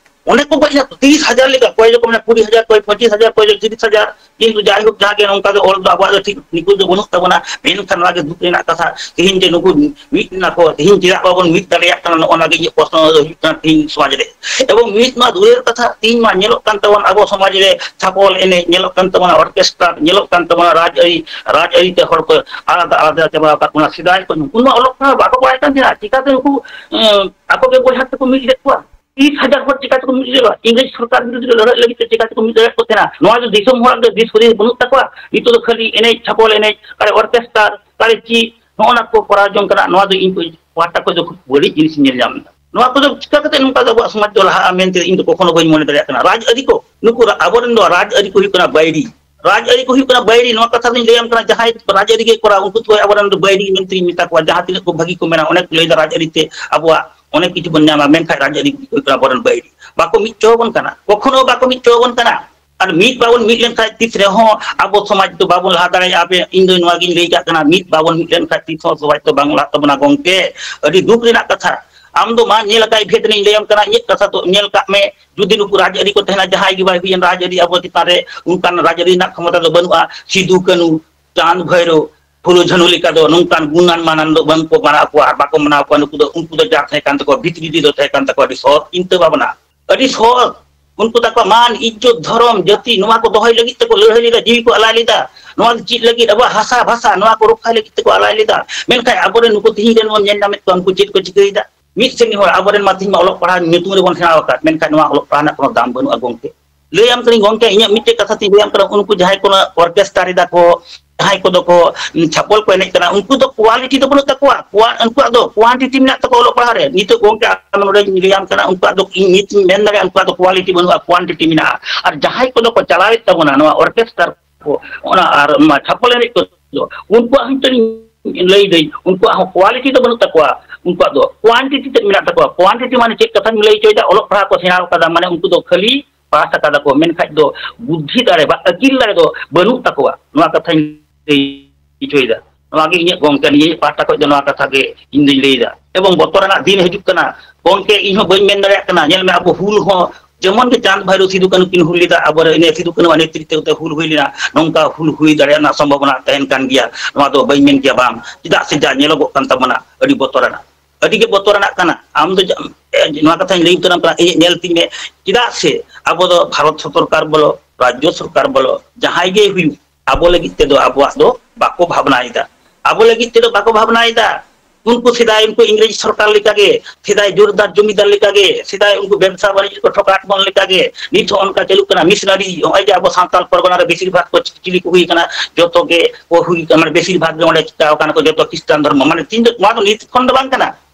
ᱚᱸᱰᱮ ᱠᱚ ᱜᱚᱡ ᱮᱱᱟ ᱛᱤᱨᱤᱥ ᱦᱟᱡᱟᱨ ᱞᱮᱠᱟ, ᱚᱠᱚᱭ ᱫᱚᱠᱚ ᱢᱮᱱᱟ ᱠᱩᱲᱤ ᱦᱟᱡᱟᱨ, ᱚᱠᱚᱭ ᱯᱚᱸᱪᱤᱥ ᱦᱟᱡᱟᱨ, ᱚᱠᱚᱭ ᱫᱚ ᱛᱤᱨᱤᱥ ᱦᱟᱡᱟᱨ᱾ ᱠᱤᱱᱛᱩ ᱡᱟᱭᱦᱳᱠ, ᱡᱟᱦᱟᱸ ᱜᱮ ᱱᱚᱝᱠᱟ ᱜᱮ ᱚᱞ ᱫᱚ ᱟᱵᱚᱣᱟᱜ ᱫᱚ ᱴᱷᱤᱠ ᱱᱤᱠᱩ ᱫᱚ ᱵᱟᱹᱱᱩᱜ ᱛᱟᱵᱚᱱᱟ᱾ ᱢᱮᱱᱠᱷᱟᱱ ᱱᱚᱣᱟ ᱜᱮ ᱫᱩᱠ ᱨᱮᱱᱟᱜ ᱠᱟᱛᱷᱟ, ᱛᱮᱦᱮᱧ ᱡᱮ ᱱᱩᱠᱩ ᱢᱤᱫ ᱮᱱᱟ ᱠᱚ, ᱛᱮᱦᱮᱧ ᱪᱮᱫᱟᱜ ᱵᱟᱵᱚᱱ ᱢᱤᱫ ᱫᱟᱲᱮᱭᱟᱜ ᱠᱟᱱᱟ, ᱱᱚᱜᱼᱚ ᱱᱚᱣᱟ ᱜᱮ ᱤᱧᱟᱹᱜ ᱯᱨᱚᱥᱱᱚ ᱫᱚ ᱦᱩᱭᱩᱜ ᱠᱟᱱᱟ ᱛᱮᱦᱮᱧ ᱥᱚᱢᱟᱡᱽ ᱨᱮ᱾ ᱮᱵᱚᱝ ᱢᱤᱫ ᱢᱟ ᱫᱩᱨᱮᱨ ᱠᱟᱛᱷᱟ, ᱛᱮᱦᱮᱧ ᱢᱟ ᱧᱮᱞᱚᱜ ᱠᱟᱱ ᱛᱟᱵᱚᱱ ᱟᱵᱚ ᱥᱚᱢᱟᱡᱽ ᱨᱮ ᱪᱷᱟᱯᱚᱞ ᱮᱱᱮᱡ, ᱧᱮᱞᱚᱜ ᱠᱟᱱ ᱛᱟᱵᱚᱱᱟ orchestra, ᱧᱮᱞᱚᱜ ᱠᱟᱱ ᱛᱟᱵᱚᱱᱟ ᱨᱟᱡᱽ ᱟᱹᱨᱤ, ᱨᱟᱡᱽ ᱟᱹᱨᱤ ᱛᱮ ᱦᱚᱲ ᱠᱚ ᱟᱞᱟᱫᱟ ᱟᱞᱟᱫᱟ ᱪᱟᱵᱟ ᱟᱠᱟᱫ ᱵᱚᱱᱟ᱾ ᱥᱮᱫᱟᱭ ᱠᱚ ᱱᱩᱠᱩ ᱢᱟ ᱚᱞᱚᱜ ᱯᱟᱲᱦᱟᱜ ᱵᱟᱠᱚ ᱵᱟᱲᱟᱭ ᱠᱟᱱ ᱛᱟᱦᱮᱸᱱᱟ, ᱪᱤᱠᱟᱹᱛᱮ ᱩᱱᱠᱩ, ᱮᱸ, ᱟᱠᱚ ᱜᱮ ᱵᱚᱭᱦᱟ ᱛᱮᱠᱚ ᱢᱤᱫ ᱞᱮᱫ ᱠᱚᱣᱟ? ᱛᱤᱨᱤᱥ ᱦᱟᱡᱟᱨ ᱦᱚᱲ ᱪᱤᱠᱟ ᱛᱮᱠᱚ ᱢᱤᱫ ᱫᱟᱲᱮᱭᱟᱜᱼᱟ? ᱤᱝᱨᱮᱡᱽ ᱥᱚᱨᱠᱟᱨ ᱵᱤᱨᱩᱫᱷ ᱨᱮ ᱞᱟᱹᱲᱦᱟᱹᱭ ᱞᱟᱹᱜᱤᱫ ᱛᱮ ᱪᱤᱠᱟ ᱛᱮᱠᱚ ᱢᱤᱫ ᱫᱟᱲᱮᱭᱟᱜ ᱠᱚ ᱛᱟᱦᱮᱱᱟ? ᱱᱚᱣᱟ ᱫᱚ ᱫᱤᱥᱚᱢ ᱦᱚᱲᱟᱜ ᱫᱚ ᱫᱤᱥ ᱦᱩᱫᱤᱥ ᱵᱟᱹᱱᱩᱜ ᱛᱟᱠᱚᱣᱟ᱾ ᱱᱤᱛᱚᱜ ᱫᱚ ᱠᱷᱟᱹᱞᱤ ᱮᱱᱮᱡ, ᱪᱷᱟᱯᱚᱞ ᱮᱱᱮᱡ, ᱚᱨᱠᱮᱥᱴᱟᱨ, ᱠᱟᱨᱮ ᱪᱮᱫ, ᱱᱚᱜᱼᱚ ᱱᱟ ᱠᱚ ᱠᱚᱨᱟᱣ ᱡᱚᱝ ᱠᱟᱱᱟ᱾ ᱱᱚᱣᱟ ᱫᱚ ᱤᱧ ᱠᱚ ᱯᱟᱦᱴᱟ ᱠᱷᱚᱱ ᱫᱚ ᱠᱷᱩᱵ ᱵᱟᱹᱲᱤᱡ ᱡᱤᱱᱤᱥ ᱤᱧ ᱧᱮᱞ ᱧᱟᱢ ᱮᱫᱟ᱾ ᱱᱚᱣᱟ ᱠᱚᱫᱚ ᱪᱤᱠᱟ ᱠᱟᱛᱮ ᱱᱚᱝᱠᱟ ᱫᱚ ᱟᱵᱚᱣᱟᱜ ᱥᱚᱢᱟᱡᱽ ᱫᱚ ᱞᱟᱦᱟᱜᱼᱟ ᱢᱮᱱᱛᱮ ᱤᱧ ᱫᱚ ᱠᱚᱠᱷᱚᱱᱳ ᱵᱟᱹᱧ ᱢᱚᱱᱮ ᱫᱟᱲᱮᱭᱟᱜ ᱠᱟᱱᱟ᱾ ᱨᱟᱡᱽ ᱟᱹᱨᱤ ᱠᱚ, ᱱᱩᱠᱩ ᱨᱟ-, ᱟᱵᱚᱨᱮᱱ ᱫᱚ ᱨᱟᱡᱽ ᱟᱹᱨᱤ ᱠᱚ ᱦᱩᱭᱩᱜ ᱠᱟᱱᱟ ᱵᱟᱹᱭᱨᱤ᱾ ᱨᱟᱡᱽ ᱟᱹᱨᱤ ᱠᱚ ᱦᱩᱭᱩᱜ ᱠᱟᱱᱟ ᱵᱟᱹᱭᱨᱤ᱾ ᱱᱚᱣᱟ ᱠᱟᱛᱷᱟ ᱫᱚᱧ ᱞᱟᱹᱭᱟᱢ ᱠᱟᱱᱟ, ᱡᱟᱦᱟᱸᱭ ᱨᱟᱡᱽ ᱟᱹᱨᱤ ᱜᱮ ᱠᱚᱨᱟᱣ, ᱩᱱᱠᱩ ᱫᱚ ᱟᱵᱚᱨᱮᱱ ᱫᱚ ᱵᱟᱹᱭᱨᱤ ᱢᱮᱱᱛᱮᱧ ᱢᱮᱛᱟ ᱠᱚᱣᱟ᱾ ᱡᱟᱦᱟᱸ ᱛᱤᱱᱟᱹᱜ ᱠᱚ ᱵᱷᱟᱹᱜᱤ ᱠᱚ ᱢᱮᱱᱟ, ᱚᱱᱮ ᱠᱚ ᱞᱟᱹᱭᱫᱟ ᱨᱟᱡᱽ ᱟᱹᱨᱤ ᱛᱮ ᱟᱵᱚᱣᱟᱜ ᱚᱱᱮᱠ ᱠᱤᱪᱷᱩ ᱵᱚᱱ ᱧᱟᱢᱟ, ᱢᱮᱱᱠᱷᱟᱱ ᱨᱟᱡᱽᱟᱹᱨᱤ ᱦᱩᱭᱩᱜ ᱠᱟᱱᱟ ᱟᱵᱚᱨᱮᱱ ᱵᱟᱹᱭᱨᱤ᱾ ᱵᱟᱠᱚ ᱢᱤᱫ ᱦᱚᱪᱚ ᱟᱵᱚᱱ ᱠᱟᱱᱟ, ᱠᱚᱠᱷᱚᱱᱳ ᱵᱟᱠᱚ ᱢᱤᱫ ᱦᱚᱪᱚ ᱟᱵᱚᱱ ᱠᱟᱱᱟ᱾ ᱟᱨ ᱢᱤᱫ ᱵᱟᱵᱚᱱ ᱢᱤᱫ ᱞᱮᱱᱠᱷᱟᱱ ᱛᱤᱥ ᱨᱮᱦᱚᱸ ᱟᱵᱚ ᱥᱚᱢᱟᱡᱽ ᱫᱚ ᱵᱟᱵᱚᱱ ᱞᱟᱦᱟ ᱫᱟᱲᱮᱭᱟᱜᱼᱟ᱾ ᱟᱯᱮ, ᱤᱧ ᱫᱚ ᱱᱚᱣᱟ ᱜᱤᱧ ᱞᱟᱹᱭ ᱠᱟᱜ ᱠᱟᱱᱟ, ᱢᱤᱫ ᱵᱟᱵᱚᱱ ᱢᱤᱫ ᱞᱮᱱᱠᱷᱟᱱ ᱛᱤᱥ ᱦᱚᱸ ᱥᱚᱢᱟᱡᱽ ᱫᱚ ᱵᱟᱝ ᱞᱟᱦᱟᱜ ᱛᱟᱵᱚᱱᱟ ᱜᱚᱝᱠᱮ᱾ ᱟᱹᱰᱤ ᱫᱩᱠ ᱨᱮᱱᱟᱜ ᱠᱟᱛᱷᱟ᱾ ᱟᱢ ᱫᱚ ᱢᱟ ᱧᱮᱞ ᱟᱠᱟᱫ ᱵᱷᱮᱫ ᱨᱮᱧ ᱞᱟᱹᱭᱟᱢ ᱠᱟᱱᱟ, ᱤᱧᱟᱹᱜ ᱠᱟᱛᱷᱟ ᱫᱚ ᱧᱮᱞ ᱠᱟᱜ ᱢᱮ᱾ ᱡᱩᱫᱤ ᱱᱩᱠᱩ ᱨᱟᱡᱽᱟᱹᱨᱤ ᱠᱚ ᱛᱟᱦᱮᱱᱟ, ᱡᱟᱦᱟᱸᱭ ᱜᱮ ᱵᱟᱭ ᱦᱩᱭᱮᱱ ᱨᱟᱡᱽᱟᱹᱨᱤ ᱟᱵᱚ ᱪᱮᱛᱟᱱ ᱨᱮ, ᱚᱱᱠᱟᱱ ᱨᱟᱡᱽᱟᱹᱨᱤ ᱨᱮᱱᱟᱜ ᱠᱷᱚᱢᱚᱛᱟ ᱫᱚ ᱵᱟᱹᱱᱩᱜᱼᱟ᱾ ᱥᱤᱫᱩ ᱠᱟᱹᱱᱩ, ᱪᱟᱸᱫᱽ ᱵᱷᱟᱭᱨᱳ, ᱯᱷᱩᱞᱳ ᱡᱷᱟᱱᱳ ᱞᱮᱠᱟ ᱫᱚ ᱱᱚᱝᱠᱟᱱ ᱜᱩᱱᱟᱱ ᱢᱟᱱᱟᱱ ᱫᱚ ᱵᱟᱝ ᱠᱚ ᱢᱟᱱᱟᱣ ᱠᱚᱣᱟ ᱟᱨ ᱵᱟᱠᱚ ᱢᱟᱱᱟᱣ ᱠᱚᱣᱟ᱾ ᱱᱩᱠᱩ ᱫᱚ, ᱩᱱᱠᱩ ᱫᱚ ᱡᱟ ᱛᱟᱦᱮᱸ ᱠᱟᱱ ᱛᱟᱠᱚᱣᱟ, ᱵᱷᱤᱛᱨᱤ ᱫᱚ ᱛᱟᱦᱮᱸ ᱠᱟᱱ ᱛᱟᱠᱚᱣᱟ ᱟᱹᱰᱤ ᱥᱚᱛ ᱪᱤᱱᱛᱟᱹ ᱵᱷᱟᱵᱽᱱᱟ, ᱟᱹᱰᱤ ᱥᱚᱛ᱾ ᱩᱱᱠᱩ ᱛᱟᱠᱚᱣᱟᱜ ᱢᱟᱱ, ᱤᱡᱽᱡᱚᱛ, ᱫᱷᱚᱨᱚᱢ, ᱡᱟᱹᱛᱤ, ᱱᱚᱣᱟ ᱠᱚ ᱫᱚᱦᱚᱭ ᱞᱟᱹᱜᱤᱫ ᱛᱮᱠᱚ ᱞᱟᱹᱲᱦᱟᱹᱭ ᱞᱮᱫᱟ, ᱡᱤᱣᱤ ᱠᱚ ᱟᱞᱟᱭ ᱞᱮᱫᱟ᱾ ᱱᱚᱣᱟ ᱫᱚ ᱪᱮᱫ ᱞᱟᱹᱜᱤᱫ? ᱟᱵᱚᱣᱟᱜ ᱦᱟᱥᱟ ᱵᱷᱟᱥᱟ, ᱱᱚᱣᱟ ᱠᱚ ᱨᱚᱠᱷᱟᱭ ᱞᱟᱹᱜᱤᱫ ᱛᱮᱠᱚ ᱟᱞᱟᱭ ᱞᱮᱫᱟ᱾ ᱢᱮᱱᱠᱷᱟᱱ ᱟᱵᱚᱨᱮᱱ ᱱᱩᱠᱩ ᱛᱤᱦᱤᱧ ᱨᱮᱱ ᱵᱚᱱ ᱧᱮᱞ ᱧᱟᱢᱮᱫ ᱠᱚᱣᱟ, ᱩᱱᱠᱩ ᱪᱮᱫ ᱠᱚ ᱪᱤᱠᱟᱹᱭᱮᱫᱟ? ᱢᱤᱫ ᱥᱮᱱ ᱦᱚᱲ ᱟᱵᱚᱨᱮᱱ ᱢᱟ ᱛᱤᱦᱤᱧ ᱢᱟ ᱚᱞᱚᱜ ᱯᱟᱲᱦᱟᱜ ᱧᱩᱛᱩᱢ ᱨᱮᱵᱚᱱ ᱥᱮᱬᱟ ᱟᱠᱟᱫ, ᱢᱮᱱᱠᱷᱟᱱ ᱱᱚᱣᱟ ᱚᱞᱚᱜ ᱯᱟᱲᱦᱟᱜ ᱨᱮᱱᱟᱜ ᱠᱳᱱᱳ ᱫᱟᱢ ᱵᱟᱹᱱᱩᱜᱼᱟ ᱜᱚᱢᱠᱮ᱾ ᱞᱟᱹᱭᱟᱢ ᱠᱟᱹᱱᱟᱹᱧ ᱜᱚᱢᱠᱮ, ᱤᱧᱟᱹᱜ ᱢᱤᱫᱴᱮᱡ ᱠᱟᱛᱷᱟ ᱛᱤᱧ ᱞᱟᱹᱭᱟᱢ ᱠᱟᱱᱟ, ᱩᱱᱠᱩ ᱡᱟᱦᱟᱸᱭ ᱠᱚ ᱚᱨᱠᱮᱥᱴᱟᱨ ᱮᱫᱟ ᱠᱚ, ᱡᱟᱦᱟᱸᱭ ᱠᱚᱫᱚ ᱠᱚ ᱪᱷᱟᱯᱚᱞ ᱠᱚ ᱮᱱᱮᱡ ᱠᱟᱱᱟ, ᱩᱱᱠᱩ ᱫᱚ ᱠᱳᱣᱟᱞᱤᱴᱤ ᱫᱚ ᱵᱟᱹᱱᱩᱜ ᱛᱟᱠᱚᱣᱟ᱾ ᱠᱳᱣᱟ-, ᱩᱱᱠᱩᱣᱟᱜ ᱫᱚ ᱠᱳᱣᱟᱱᱴᱤᱴᱤ ᱢᱮᱱᱟᱜ ᱛᱟᱠᱚᱣᱟ ᱚᱞᱚᱜ ᱯᱟᱲᱦᱟᱜ ᱨᱮ᱾ ᱱᱤᱛᱚᱜ ᱜᱚᱢᱠᱮ ᱟᱢ ᱱᱚᱰᱮᱧ ᱞᱟᱹᱭᱟᱢ ᱠᱟᱱᱟ, ᱩᱱᱠᱩᱣᱟᱜ ᱫᱚ ᱤᱧ ᱱᱤᱛ ᱤᱧ ᱢᱮᱱ ᱫᱟᱲᱮᱭᱟᱜᱼᱟ, ᱩᱱᱠᱩᱣᱟᱜ ᱫᱚ ᱠᱳᱣᱟᱞᱤᱴᱤ ᱵᱟᱹᱱᱩᱜᱼᱟ, ᱠᱳᱣᱟᱱᱴᱤᱴᱤ ᱢᱮᱱᱟᱜᱼᱟ᱾ ᱟᱨ ᱡᱟᱦᱟᱸᱭ ᱠᱚᱫᱚ ᱠᱚ ᱪᱟᱞᱟᱣᱮᱫ ᱛᱟᱵᱚᱱᱟ ᱱᱚᱣᱟ ᱚᱨᱠᱮᱥᱴᱟᱨ ᱠᱚ, ᱚᱱᱟ ᱟᱨ ᱚᱱᱟ ᱪᱷᱟᱯᱚᱞ ᱮᱱᱮᱡ ᱠᱚ, ᱩᱱᱠᱩᱣᱟᱜ ᱦᱚᱸ ᱞᱟᱹᱭ ᱫᱟᱹᱧ, ᱩᱱᱠᱩᱣᱟᱜ ᱦᱚᱸ ᱠᱳᱣᱟᱞᱤᱴᱤ ᱫᱚ ᱵᱟᱹᱱᱩᱜ ᱛᱟᱠᱚᱣᱟ᱾ ᱩᱱᱠᱩᱣᱟᱜ ᱫᱚ ᱠᱳᱣᱟᱱᱴᱤᱴᱤ ᱛᱮᱫ ᱢᱮᱱᱟᱜ ᱛᱟᱠᱚᱣᱟ᱾ ᱠᱳᱣᱟᱱᱴᱤᱴᱤ ᱢᱟᱱᱮ ᱪᱮᱫ ᱠᱟᱛᱷᱟᱧ ᱞᱟᱹᱭ ᱦᱚᱪᱚᱭᱮᱫᱟ? ᱚᱞᱚᱜ ᱯᱟᱲᱦᱟᱜ ᱠᱚ ᱥᱮᱬᱟ ᱟᱠᱟᱫᱟ, ᱢᱟᱱᱮ ᱩᱱᱠᱩ ᱫᱚ ᱠᱷᱟᱹᱞᱤ ᱯᱟᱥ ᱟᱠᱟᱫᱟ ᱠᱚ, ᱢᱮᱱᱠᱷᱟᱡ ᱫᱚ ᱵᱩᱫᱽᱫᱷᱤ ᱫᱟᱲᱮ ᱵᱟ ᱟᱹᱠᱤᱞ ᱫᱟᱲᱮ ᱫᱚ ᱵᱟᱹᱱᱩᱜ ᱛᱟᱠᱚᱣᱟ᱾ ᱱᱚᱣᱟ ᱠᱟᱛᱷᱟᱧ ᱞᱟᱹᱭ ᱦᱚᱪᱚᱭᱮᱫᱟ᱾ ᱱᱚᱣᱟ ᱜᱮ ᱤᱧᱟᱹᱜ ᱜᱚᱢᱠᱮ, ᱱᱤᱭᱟᱹ ᱯᱟᱦᱴᱟ ᱠᱷᱚᱱ ᱫᱚ ᱱᱚᱣᱟ ᱠᱟᱛᱷᱟ ᱜᱮ ᱤᱧ ᱫᱩᱧ ᱞᱟᱹᱭᱮᱫᱟ᱾ ᱮᱵᱚᱝ ᱵᱚᱛᱚᱨᱟᱱᱟᱜ ᱫᱤᱱ ᱦᱤᱡᱩᱜ ᱠᱟᱱᱟ ᱜᱚᱢᱠᱮ, ᱤᱧ ᱦᱚᱸ ᱵᱟᱹᱧ ᱢᱮᱱ ᱫᱟᱲᱮᱭᱟᱜ ᱠᱟᱱᱟ᱾ ᱧᱮᱞ ᱢᱮ, ᱟᱵᱚ ᱦᱩᱞ ᱦᱚᱸ ᱡᱮᱢᱚᱱ ᱜᱮ ᱪᱟᱸᱫᱽ ᱵᱷᱟᱭᱨᱳ ᱥᱤᱫᱩ ᱠᱟᱹᱱᱩ ᱠᱤᱱ ᱦᱩᱞ ᱞᱮᱫᱟ, ᱟᱵᱚᱨᱮᱱ ᱤᱱᱟᱹ ᱥᱤᱫᱩ ᱠᱟᱹᱱᱩ ᱟᱜ ᱱᱮᱛᱨᱤᱛᱵ ᱛᱮ ᱦᱩᱞ ᱦᱩᱭ ᱞᱮᱱᱟ, ᱱᱚᱝᱠᱟ ᱦᱩᱞ ᱦᱩᱭ ᱫᱟᱲᱮᱭᱟᱜ ᱨᱮᱱᱟᱜ ᱥᱚᱢᱵᱷᱚᱵᱚᱱᱟ ᱛᱟᱦᱮᱱ ᱠᱟᱱ ᱜᱮᱭᱟ᱾ ᱱᱚᱣᱟ ᱫᱚ ᱵᱟᱹᱧ ᱢᱮᱱ ᱠᱮᱭᱟ ᱵᱟᱝ, ᱪᱮᱫᱟᱜ ᱥᱮ ᱡᱟ ᱧᱮᱞᱚᱜᱚᱜ ᱠᱟᱱ ᱛᱟᱵᱚᱱᱟ ᱟᱹᱰᱤ ᱵᱚᱛᱚᱨᱟᱱᱟᱜ, ᱟᱹᱰᱤ ᱜᱮ ᱵᱚᱛᱚᱨᱟᱱᱟᱜ ᱠᱟᱱᱟ᱾ ᱟᱢ ᱫᱚ ᱡᱟ-, ᱮ, ᱱᱚᱣᱟ ᱠᱟᱛᱷᱟᱧ ᱞᱟᱹᱭ ᱩᱛᱟᱹᱨᱟᱢ ᱠᱟᱱᱟ, ᱤᱧᱟᱹᱜ ᱧᱮᱞ ᱛᱤᱧ ᱢᱮ᱾ ᱪᱮᱫᱟᱜ ᱥᱮ ᱟᱵᱚ ᱫᱚ ᱵᱷᱟᱨᱚᱛ ᱥᱚᱨᱠᱟᱨ ᱵᱚᱞᱚ, ᱨᱟᱡᱽᱡᱚ ᱥᱚᱨᱠᱟᱨ ᱵᱚᱞᱚ, ᱡᱟᱦᱟᱸᱭ ᱜᱮ ᱦᱩᱭᱩᱜ, ᱟᱵᱚ ᱞᱟᱹᱜᱤᱫ ᱛᱮᱫᱚ ᱟᱵᱚᱣᱟᱜ ᱫᱚ ᱵᱟᱠᱚ ᱵᱷᱟᱵᱽᱱᱟᱭᱮᱫᱟ᱾ ᱟᱵᱚ ᱞᱟᱹᱜᱤᱫ ᱛᱮᱫᱚ ᱵᱟᱠᱚ ᱵᱷᱟᱵᱽᱱᱟᱭᱮᱫᱟ᱾ ᱩᱱᱠᱩ ᱥᱮᱫᱟᱭ ᱩᱱᱠᱩ ᱤᱝᱨᱮᱡᱽ ᱥᱚᱨᱠᱟᱨ ᱞᱮᱠᱟᱜᱮ, ᱥᱮᱫᱟᱭ ᱡᱳᱨᱫᱟᱨ ᱡᱚᱢᱤᱫᱟᱨ ᱞᱮᱠᱟᱜᱮ, ᱥᱮᱫᱟᱭ ᱩᱱᱠᱩ ᱵᱮᱵᱽᱥᱟ ᱵᱟᱹᱱᱤᱡᱽ ᱠᱚ ᱴᱷᱚᱠᱟᱣ ᱵᱚᱱ ᱞᱮᱠᱟᱜᱮ ᱱᱤᱛ ᱦᱚᱸ ᱚᱱᱠᱟ ᱪᱟᱹᱞᱩᱜ ᱠᱟᱱᱟ᱾ ᱢᱤᱥᱱᱟᱨᱤ, ᱱᱚᱜᱼᱚᱭ ᱡᱮ ᱟᱵᱚ ᱥᱟᱱᱛᱟᱲ ᱯᱚᱨᱜᱚᱱᱟ ᱨᱮ ᱵᱮᱥᱤᱨ ᱵᱷᱟᱜᱽ ᱠᱚ ᱪᱤᱞᱤ ᱠᱚ ᱦᱩᱭ ᱠᱟᱱᱟ, ᱡᱚᱛᱚ ᱜᱮ ᱠᱚ ᱦᱩᱭ ᱠᱟᱱᱟ, ᱢᱟᱱᱮ ᱵᱮᱥᱤᱨ ᱵᱷᱟᱜᱽ ᱜᱮ ᱚᱸᱰᱮ ᱪᱤᱠᱟᱣ ᱠᱟᱱᱟ ᱠᱚ, ᱡᱚᱛᱚ ᱠᱷᱨᱤᱥᱴᱟᱱ ᱫᱷᱚᱨᱢᱚ᱾ ᱢᱟᱱᱮ ᱛᱤᱦᱤᱧ ᱫᱚ ᱱᱚᱣᱟ ᱫᱚ ᱱᱤᱛ ᱠᱷᱚᱱ ᱫᱚ ᱵᱟᱝ ᱠᱟᱱᱟ,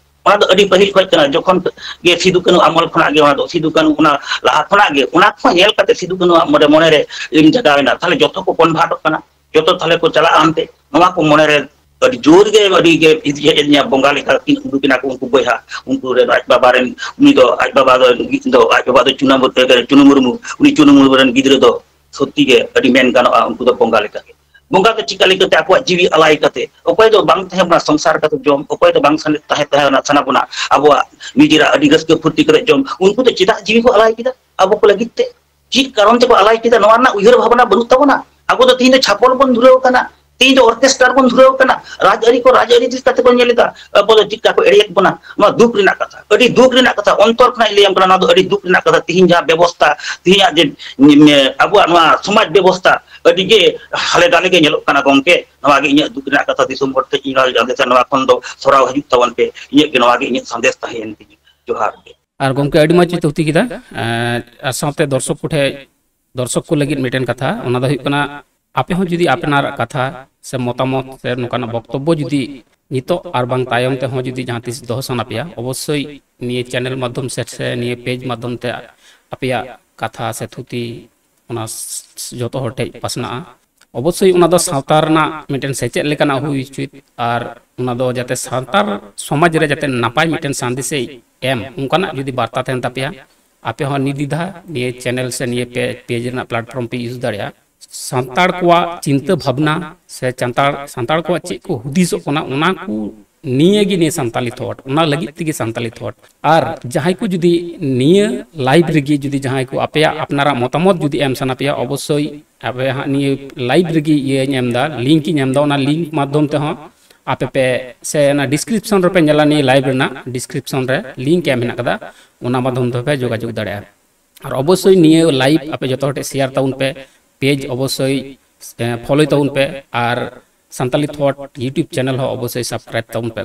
ᱚᱱᱟ ᱫᱚ ᱟᱹᱰᱤ ᱯᱟᱹᱦᱤᱞ ᱠᱷᱚᱱ ᱠᱟᱱᱟ, ᱡᱚᱠᱷᱚᱱ ᱜᱮ ᱥᱤᱫᱩ ᱠᱟᱹᱱᱩ ᱟᱢᱚᱞ ᱠᱷᱚᱱᱟᱜ ᱜᱮ ᱚᱱᱟ ᱫᱚ, ᱥᱤᱫᱩ ᱠᱟᱹᱱᱩ ᱚᱱᱟ ᱞᱟᱦᱟ ᱠᱷᱚᱱᱟᱜ ᱜᱮ, ᱚᱱᱟ ᱠᱚ ᱧᱮᱞ ᱠᱟᱛᱮ ᱥᱤᱫᱩ ᱠᱟᱹᱱᱩᱣᱟᱜ ᱢᱚᱱᱮ, ᱢᱚᱱᱮ ᱨᱮ ᱮᱢ ᱡᱟᱜᱟᱣ ᱮᱱᱟ, ᱛᱟᱦᱞᱮ ᱡᱚᱛᱚ ᱠᱚ ᱠᱚᱱᱵᱷᱟᱨᱴᱚᱜ ᱠᱟᱱᱟ, ᱡᱚᱛᱚ ᱛᱟᱦᱞᱮ ᱠᱚ ᱪᱟᱞᱟᱜᱼᱟ ᱚᱱᱛᱮ᱾ ᱱᱚᱣᱟ ᱠᱚ ᱢᱚᱱᱮ ᱨᱮ ᱟᱹᱰᱤ ᱡᱳᱨ ᱜᱮ, ᱟᱹᱰᱤ ᱜᱮ ᱦᱮᱡ ᱟᱹᱫᱤᱧᱟ, ᱵᱚᱸᱜᱟ ᱞᱮᱠᱟ ᱠᱤᱱ ᱩᱰᱩᱠ ᱮᱱᱟ ᱠᱚ ᱩᱱᱠᱩ ᱵᱚᱭᱦᱟ, ᱩᱱᱠᱩ ᱨᱮᱱ ᱟᱡ ᱵᱟᱵᱟ ᱨᱮᱱ, ᱩᱱᱤ ᱫᱚ ᱟᱡ ᱵᱟᱵᱟ ᱫᱚ, ᱫᱚ ᱟᱡ ᱵᱟᱵᱟ ᱫᱚ ᱪᱩᱱᱟᱹ ᱢᱩᱨᱢᱩ, ᱪᱩᱱᱩ ᱢᱩᱨᱢᱩ, ᱩᱱᱤ ᱪᱩᱱᱩ ᱢᱩᱨᱢᱩ ᱨᱮᱱ ᱜᱤᱫᱽᱨᱟᱹ ᱫᱚ ᱥᱚᱛᱛᱤ ᱜᱮ ᱟᱹᱰᱤ ᱢᱮᱱ ᱜᱟᱱᱚᱜᱼᱟ, ᱩᱱᱠᱩ ᱫᱚ ᱵᱚᱸᱜᱟ ᱞᱮᱠᱟ ᱜᱮ᱾ ᱵᱚᱸᱜᱟ ᱫᱚ ᱪᱤᱠᱟ ᱞᱮᱠᱟᱛᱮ ᱟᱠᱚᱣᱟᱜ ᱡᱤᱣᱤ ᱟᱞᱟᱭ ᱠᱟᱛᱮ, ᱚᱠᱚᱭ ᱫᱚ ᱵᱟᱝ ᱛᱟᱦᱮᱸ ᱵᱚᱱᱟ ᱥᱚᱝᱥᱟᱨ ᱠᱟᱛᱮ ᱡᱚᱢ, ᱚᱠᱚᱭ ᱫᱚ ᱵᱟᱝ ᱥᱟᱱ-, ᱛᱟᱦᱮᱸ, ᱛᱟᱦᱮᱸ ᱥᱟᱱᱟ ᱵᱚᱱᱟ ᱟᱵᱚᱣᱟᱜ ᱱᱤᱡᱮᱨᱟᱜ ᱟᱹᱰᱤ ᱨᱟᱹᱥᱠᱟᱹ ᱯᱷᱩᱨᱛᱤ ᱠᱟᱛᱮ ᱡᱚᱢ, ᱩᱱᱠᱩ ᱫᱚ ᱪᱮᱫᱟᱜ ᱡᱤᱣᱤ ᱠᱚ ᱟᱞᱟᱭ ᱠᱮᱫᱟ ᱟᱵᱚ ᱠᱚ ᱞᱟᱹᱜᱤᱫ ᱛᱮ? ᱪᱮᱫ ᱠᱟᱨᱚᱱ ᱛᱮᱠᱚ ᱟᱞᱟᱭ ᱠᱮᱫᱟ, ᱱᱚᱣᱟ ᱨᱮᱱᱟᱜ ᱩᱭᱦᱟᱹᱨ ᱵᱷᱟᱵᱽᱱᱟ ᱵᱟᱹᱱᱩᱜ ᱛᱟᱵᱚᱱᱟ᱾ ᱟᱵᱚ ᱫᱚ ᱛᱤᱦᱤᱧ ᱫᱚ ᱪᱷᱟᱯᱚᱞ ᱵᱚᱱ ᱫᱷᱩᱨᱟᱹᱣ ᱠᱟᱱᱟ, ᱛᱤᱦᱤᱧ ᱫᱚ ᱚᱨᱠᱮᱥᱴᱟᱨ ᱵᱚᱱ ᱫᱷᱩᱨᱟᱹᱣ ᱠᱟᱱᱟ, ᱨᱟᱡᱽᱟᱹᱨᱤ ᱠᱚ ᱨᱟᱡᱽᱟᱹᱨᱤ ᱫᱤᱥ ᱠᱟᱛᱮ ᱵᱚᱱ ᱧᱮᱞ ᱮᱫᱟ᱾ ᱟᱵᱚ ᱫᱚ ᱪᱮᱫ ᱠᱟ ᱠᱚ ᱮᱲᱮᱭᱮᱫ ᱵᱚᱱᱟ, ᱱᱚᱣᱟ ᱫᱩᱠ ᱨᱮᱱᱟᱜ ᱠᱟᱛᱷᱟ, ᱟᱹᱰᱤ ᱫᱩᱠ ᱨᱮᱱᱟᱜ ᱠᱟᱛᱷᱟ, ᱚᱱᱛᱚᱨ ᱠᱷᱚᱱᱟᱜ ᱤᱧ ᱞᱟᱹᱭᱟᱢ ᱠᱟᱱᱟ, ᱱᱚᱣᱟ ᱫᱚ ᱟᱹᱰᱤ ᱫᱩᱠ ᱨᱮᱱᱟᱜ ᱠᱟᱛᱷᱟ᱾ ᱛᱤᱦᱤᱧ ᱡᱟᱦᱟᱸ ᱵᱮᱵᱚᱥᱛᱟ, ᱛᱤᱦᱤᱧᱟᱜ ᱡᱮ, ᱧᱮ-, ᱟᱵᱚᱣᱟᱜ ᱱᱚᱣᱟ ᱥᱚᱢᱟᱡᱽ ᱵᱮᱵᱚᱥᱛᱟ ᱟᱹᱰᱤ ᱜᱮ ᱦᱟᱞᱮ ᱰᱟᱞᱮ ᱜᱮ ᱧᱮᱞᱚᱜ ᱠᱟᱱᱟ ᱜᱚᱝᱠᱮ᱾ ᱱᱚᱣᱟ ᱜᱮ ᱤᱧᱟᱹᱜ ᱫᱩᱠ ᱨᱮᱱᱟᱜ ᱠᱟᱛᱷᱟ, ᱫᱤᱥᱚᱢ ᱦᱚᱲ ᱴᱷᱮᱱ ᱤᱧ ᱨᱟᱡᱽ ᱟᱫᱮᱥᱟ ᱱᱚᱣᱟ ᱠᱷᱚᱱ ᱫᱚ ᱥᱚᱨᱟᱣ ᱦᱤᱡᱩᱜ ᱛᱟᱵᱚᱱ ᱯᱮ, ᱤᱧᱟᱹᱜ ᱜᱮ ᱱᱚᱣᱟ ᱜᱮ ᱤᱧᱟᱹᱜ ᱥᱟᱸᱫᱮᱥ ᱛᱟᱦᱮᱸᱭᱮᱱ ᱛᱤᱧᱟᱹ᱾ ᱡᱚᱦᱟᱨ ᱜᱮ᱾ ᱟᱨ ᱜᱚᱢᱠᱮ, ᱟᱹᱰᱤ ᱢᱚᱡᱽ ᱛᱷᱩᱛᱤ ᱠᱮᱫᱟ᱾ ᱮᱸ, ᱟᱨ ᱥᱟᱶᱛᱮ ᱫᱚᱨᱥᱚᱠ ᱠᱚᱴᱷᱮᱱ, ᱫᱚᱨᱥᱚᱠ ᱠᱚ ᱞᱟᱹᱜᱤᱫ ᱢᱤᱫᱴᱮᱱ ᱠᱟᱛᱷᱟ, ᱚᱱᱟ ᱫᱚ ᱦᱩᱭᱩᱜ ᱠᱟᱱᱟ, ᱟᱯᱮ ᱦᱚᱸ ᱡᱩᱫᱤ ᱟᱯᱱᱟᱨᱟᱜ ᱠᱟᱛᱷᱟ ᱥᱮ ᱢᱚᱛᱟᱢᱚᱛ ᱥᱮ ᱱᱚᱝᱠᱟᱱᱟᱜ ᱵᱚᱠᱛᱚᱵᱵᱚ ᱡᱩᱫᱤ ᱱᱤᱛᱚᱜ ᱟᱨ ᱵᱟᱝ ᱛᱟᱭᱚᱢ ᱛᱮᱦᱚᱸ ᱡᱩᱫᱤ ᱡᱟᱦᱟᱸ ᱛᱤᱥ ᱫᱚᱦᱚ ᱥᱟᱱᱟ ᱯᱮᱭᱟ, ᱚᱵᱚᱥᱥᱳᱭ ᱱᱤᱭᱟᱹ ᱪᱮᱱᱮᱞ ᱢᱟᱫᱽᱫᱷᱚᱢ ᱥᱮ, ᱥᱮ ᱱᱤᱭᱟᱹ ᱯᱮᱡᱽ ᱢᱟᱫᱽᱫᱷᱚᱢ ᱛᱮ ᱟᱯᱮᱭᱟᱜ ᱠᱟᱛᱷᱟ ᱥᱮ ᱛᱷᱩᱛᱤ ᱚᱱᱟ ᱥ-, ᱡᱚᱛᱚ ᱦᱚᱲ ᱴᱷᱮᱱ ᱯᱟᱥᱱᱟᱜᱼᱟ᱾ ᱚᱵᱚᱥᱥᱳᱭ ᱚᱱᱟ ᱫᱚ ᱥᱟᱶᱛᱟ ᱨᱮᱱᱟᱜ ᱢᱤᱫᱴᱮᱱ ᱥᱮᱪᱮᱫ ᱞᱮᱠᱟᱱᱟᱜ ᱦᱩᱭ ᱩᱪᱤᱛ, ᱟᱨ ᱚᱱᱟ ᱫᱚ ᱡᱟᱛᱮ ᱥᱟᱱᱛᱟᱲ ᱥᱚᱢᱟᱡᱽ ᱨᱮ ᱡᱟᱛᱮ ᱱᱟᱯᱟᱭ ᱢᱤᱫᱴᱮᱱ ᱥᱟᱸᱫᱮᱥᱮ ᱮᱢ, ᱚᱱᱠᱟᱱᱟᱜ ᱡᱩᱫᱤ ᱵᱟᱨᱛᱟ ᱛᱟᱦᱮᱱ ᱛᱟᱯᱮᱭᱟ, ᱟᱯᱮ ᱦᱚᱸ ᱱᱤᱨᱫᱤᱫᱷᱟ ᱱᱤᱭᱟᱹ ᱪᱮᱱᱮᱞ ᱥᱮ ᱱᱤᱭᱟᱹ ᱯᱮ-, ᱯᱮᱡᱽ ᱨᱮᱱᱟᱜ ᱯᱞᱟᱴᱯᱷᱚᱨᱢ ᱯᱮ ᱤᱭᱩᱡᱽ ᱫᱟᱲᱮᱭᱟᱜᱼᱟ᱾ ᱥᱟᱱᱛᱟᱲ ᱠᱚᱣᱟᱜ ᱪᱤᱱᱛᱟᱹ ᱵᱷᱟᱵᱽᱱᱟ ᱥᱮ ᱥᱟᱱᱛᱟᱲ, ᱥᱟᱱᱛᱟᱲ ᱠᱚᱣᱟᱜ ᱪᱮᱫ ᱠᱚ ᱦᱩᱫᱤᱥᱚᱜ ᱠᱟᱱᱟ, ᱚᱱᱟ ᱠᱚ ᱱᱤᱭᱟᱹ ᱜᱮ, ᱱᱤᱭᱟᱹ ᱥᱟᱱᱛᱟᱞᱤ ᱛᱷᱚᱴ, ᱚᱱᱟ ᱞᱟᱹᱜᱤᱫ ᱛᱮᱜᱮ ᱥᱟᱱᱛᱟᱞᱤ ᱛᱷᱚᱴ᱾ ᱟᱨ ᱡᱟᱦᱟᱸᱭ ᱠᱚ ᱡᱩᱫᱤ ᱱᱤᱭᱟᱹ ᱞᱟᱭᱤᱵᱷ ᱨᱮᱜᱮ ᱡᱩᱫᱤ ᱡᱟᱦᱟᱸᱭ ᱠᱚ ᱟᱯᱮᱭᱟᱜ ᱟᱯᱱᱟᱨᱟᱜ ᱢᱚᱛᱟᱢᱚᱛ ᱡᱩᱫᱤ ᱮᱢ ᱥᱟᱱᱟ ᱯᱮᱭᱟ, ᱚᱵᱚᱥᱥᱳᱭ ᱟᱯᱮ ᱦᱟᱸᱜ ᱱᱤᱭᱟᱹ ᱞᱟᱭᱤᱵᱷ ᱨᱮᱜᱮ ᱤᱭᱟᱹᱧ ᱮᱢ ᱮᱫᱟ, ᱞᱤᱝᱠ ᱤᱧ ᱮᱢ ᱮᱫᱟ, ᱚᱱᱟ ᱞᱤᱝᱠ ᱢᱟᱫᱽᱫᱷᱚᱢ ᱛᱮᱦᱚᱸ ᱟᱯᱮ ᱯᱮ, ᱥᱮ ᱚᱱᱟ ᱰᱤᱥᱠᱨᱤᱯᱥᱚᱱ ᱨᱮᱯᱮ ᱧᱮᱞᱟ, ᱱᱤᱭᱟᱹ ᱞᱟᱭᱤᱵᱷ ᱨᱮᱱᱟᱜ ᱰᱤᱥᱠᱨᱤᱯᱥᱚᱱ ᱨᱮ ᱞᱤᱝᱠ ᱮᱢ ᱦᱮᱱᱟᱜ ᱠᱟᱫᱟ, ᱚᱱᱟ ᱢᱟᱫᱽᱫᱷᱚᱢ ᱛᱮᱦᱚᱸ ᱯᱮ ᱡᱳᱜᱟᱡᱳᱜᱽ ᱫᱟᱲᱮᱭᱟᱜᱼᱟ᱾ ᱟᱨ ᱚᱵᱚᱥᱥᱳᱭ ᱱᱤᱭᱟᱹ ᱞᱟᱭᱤᱵᱷ ᱟᱯᱮ ᱡᱚᱛᱚ ᱦᱚᱲ ᱴᱷᱮᱱ ᱥᱮᱭᱟᱨ ᱛᱟᱵᱚᱱ ᱯᱮ, ᱯᱮᱡᱽ ᱚᱵᱚᱥᱥᱳᱭ, ᱮ, ᱯᱷᱚᱞᱳᱭ ᱛᱟᱵᱚᱱ ᱯᱮ, ᱟᱨ ᱥᱟᱱᱛᱟᱞᱤ ᱛᱷᱚᱴ ᱭᱩᱴᱩᱵᱽ ᱪᱮᱱᱮᱞ ᱦᱚᱸ ᱚᱵᱚᱥᱥᱳᱭ ᱥᱟᱵᱥᱠᱨᱟᱭᱤᱵᱽ ᱛᱟᱵᱚᱱ ᱯᱮ᱾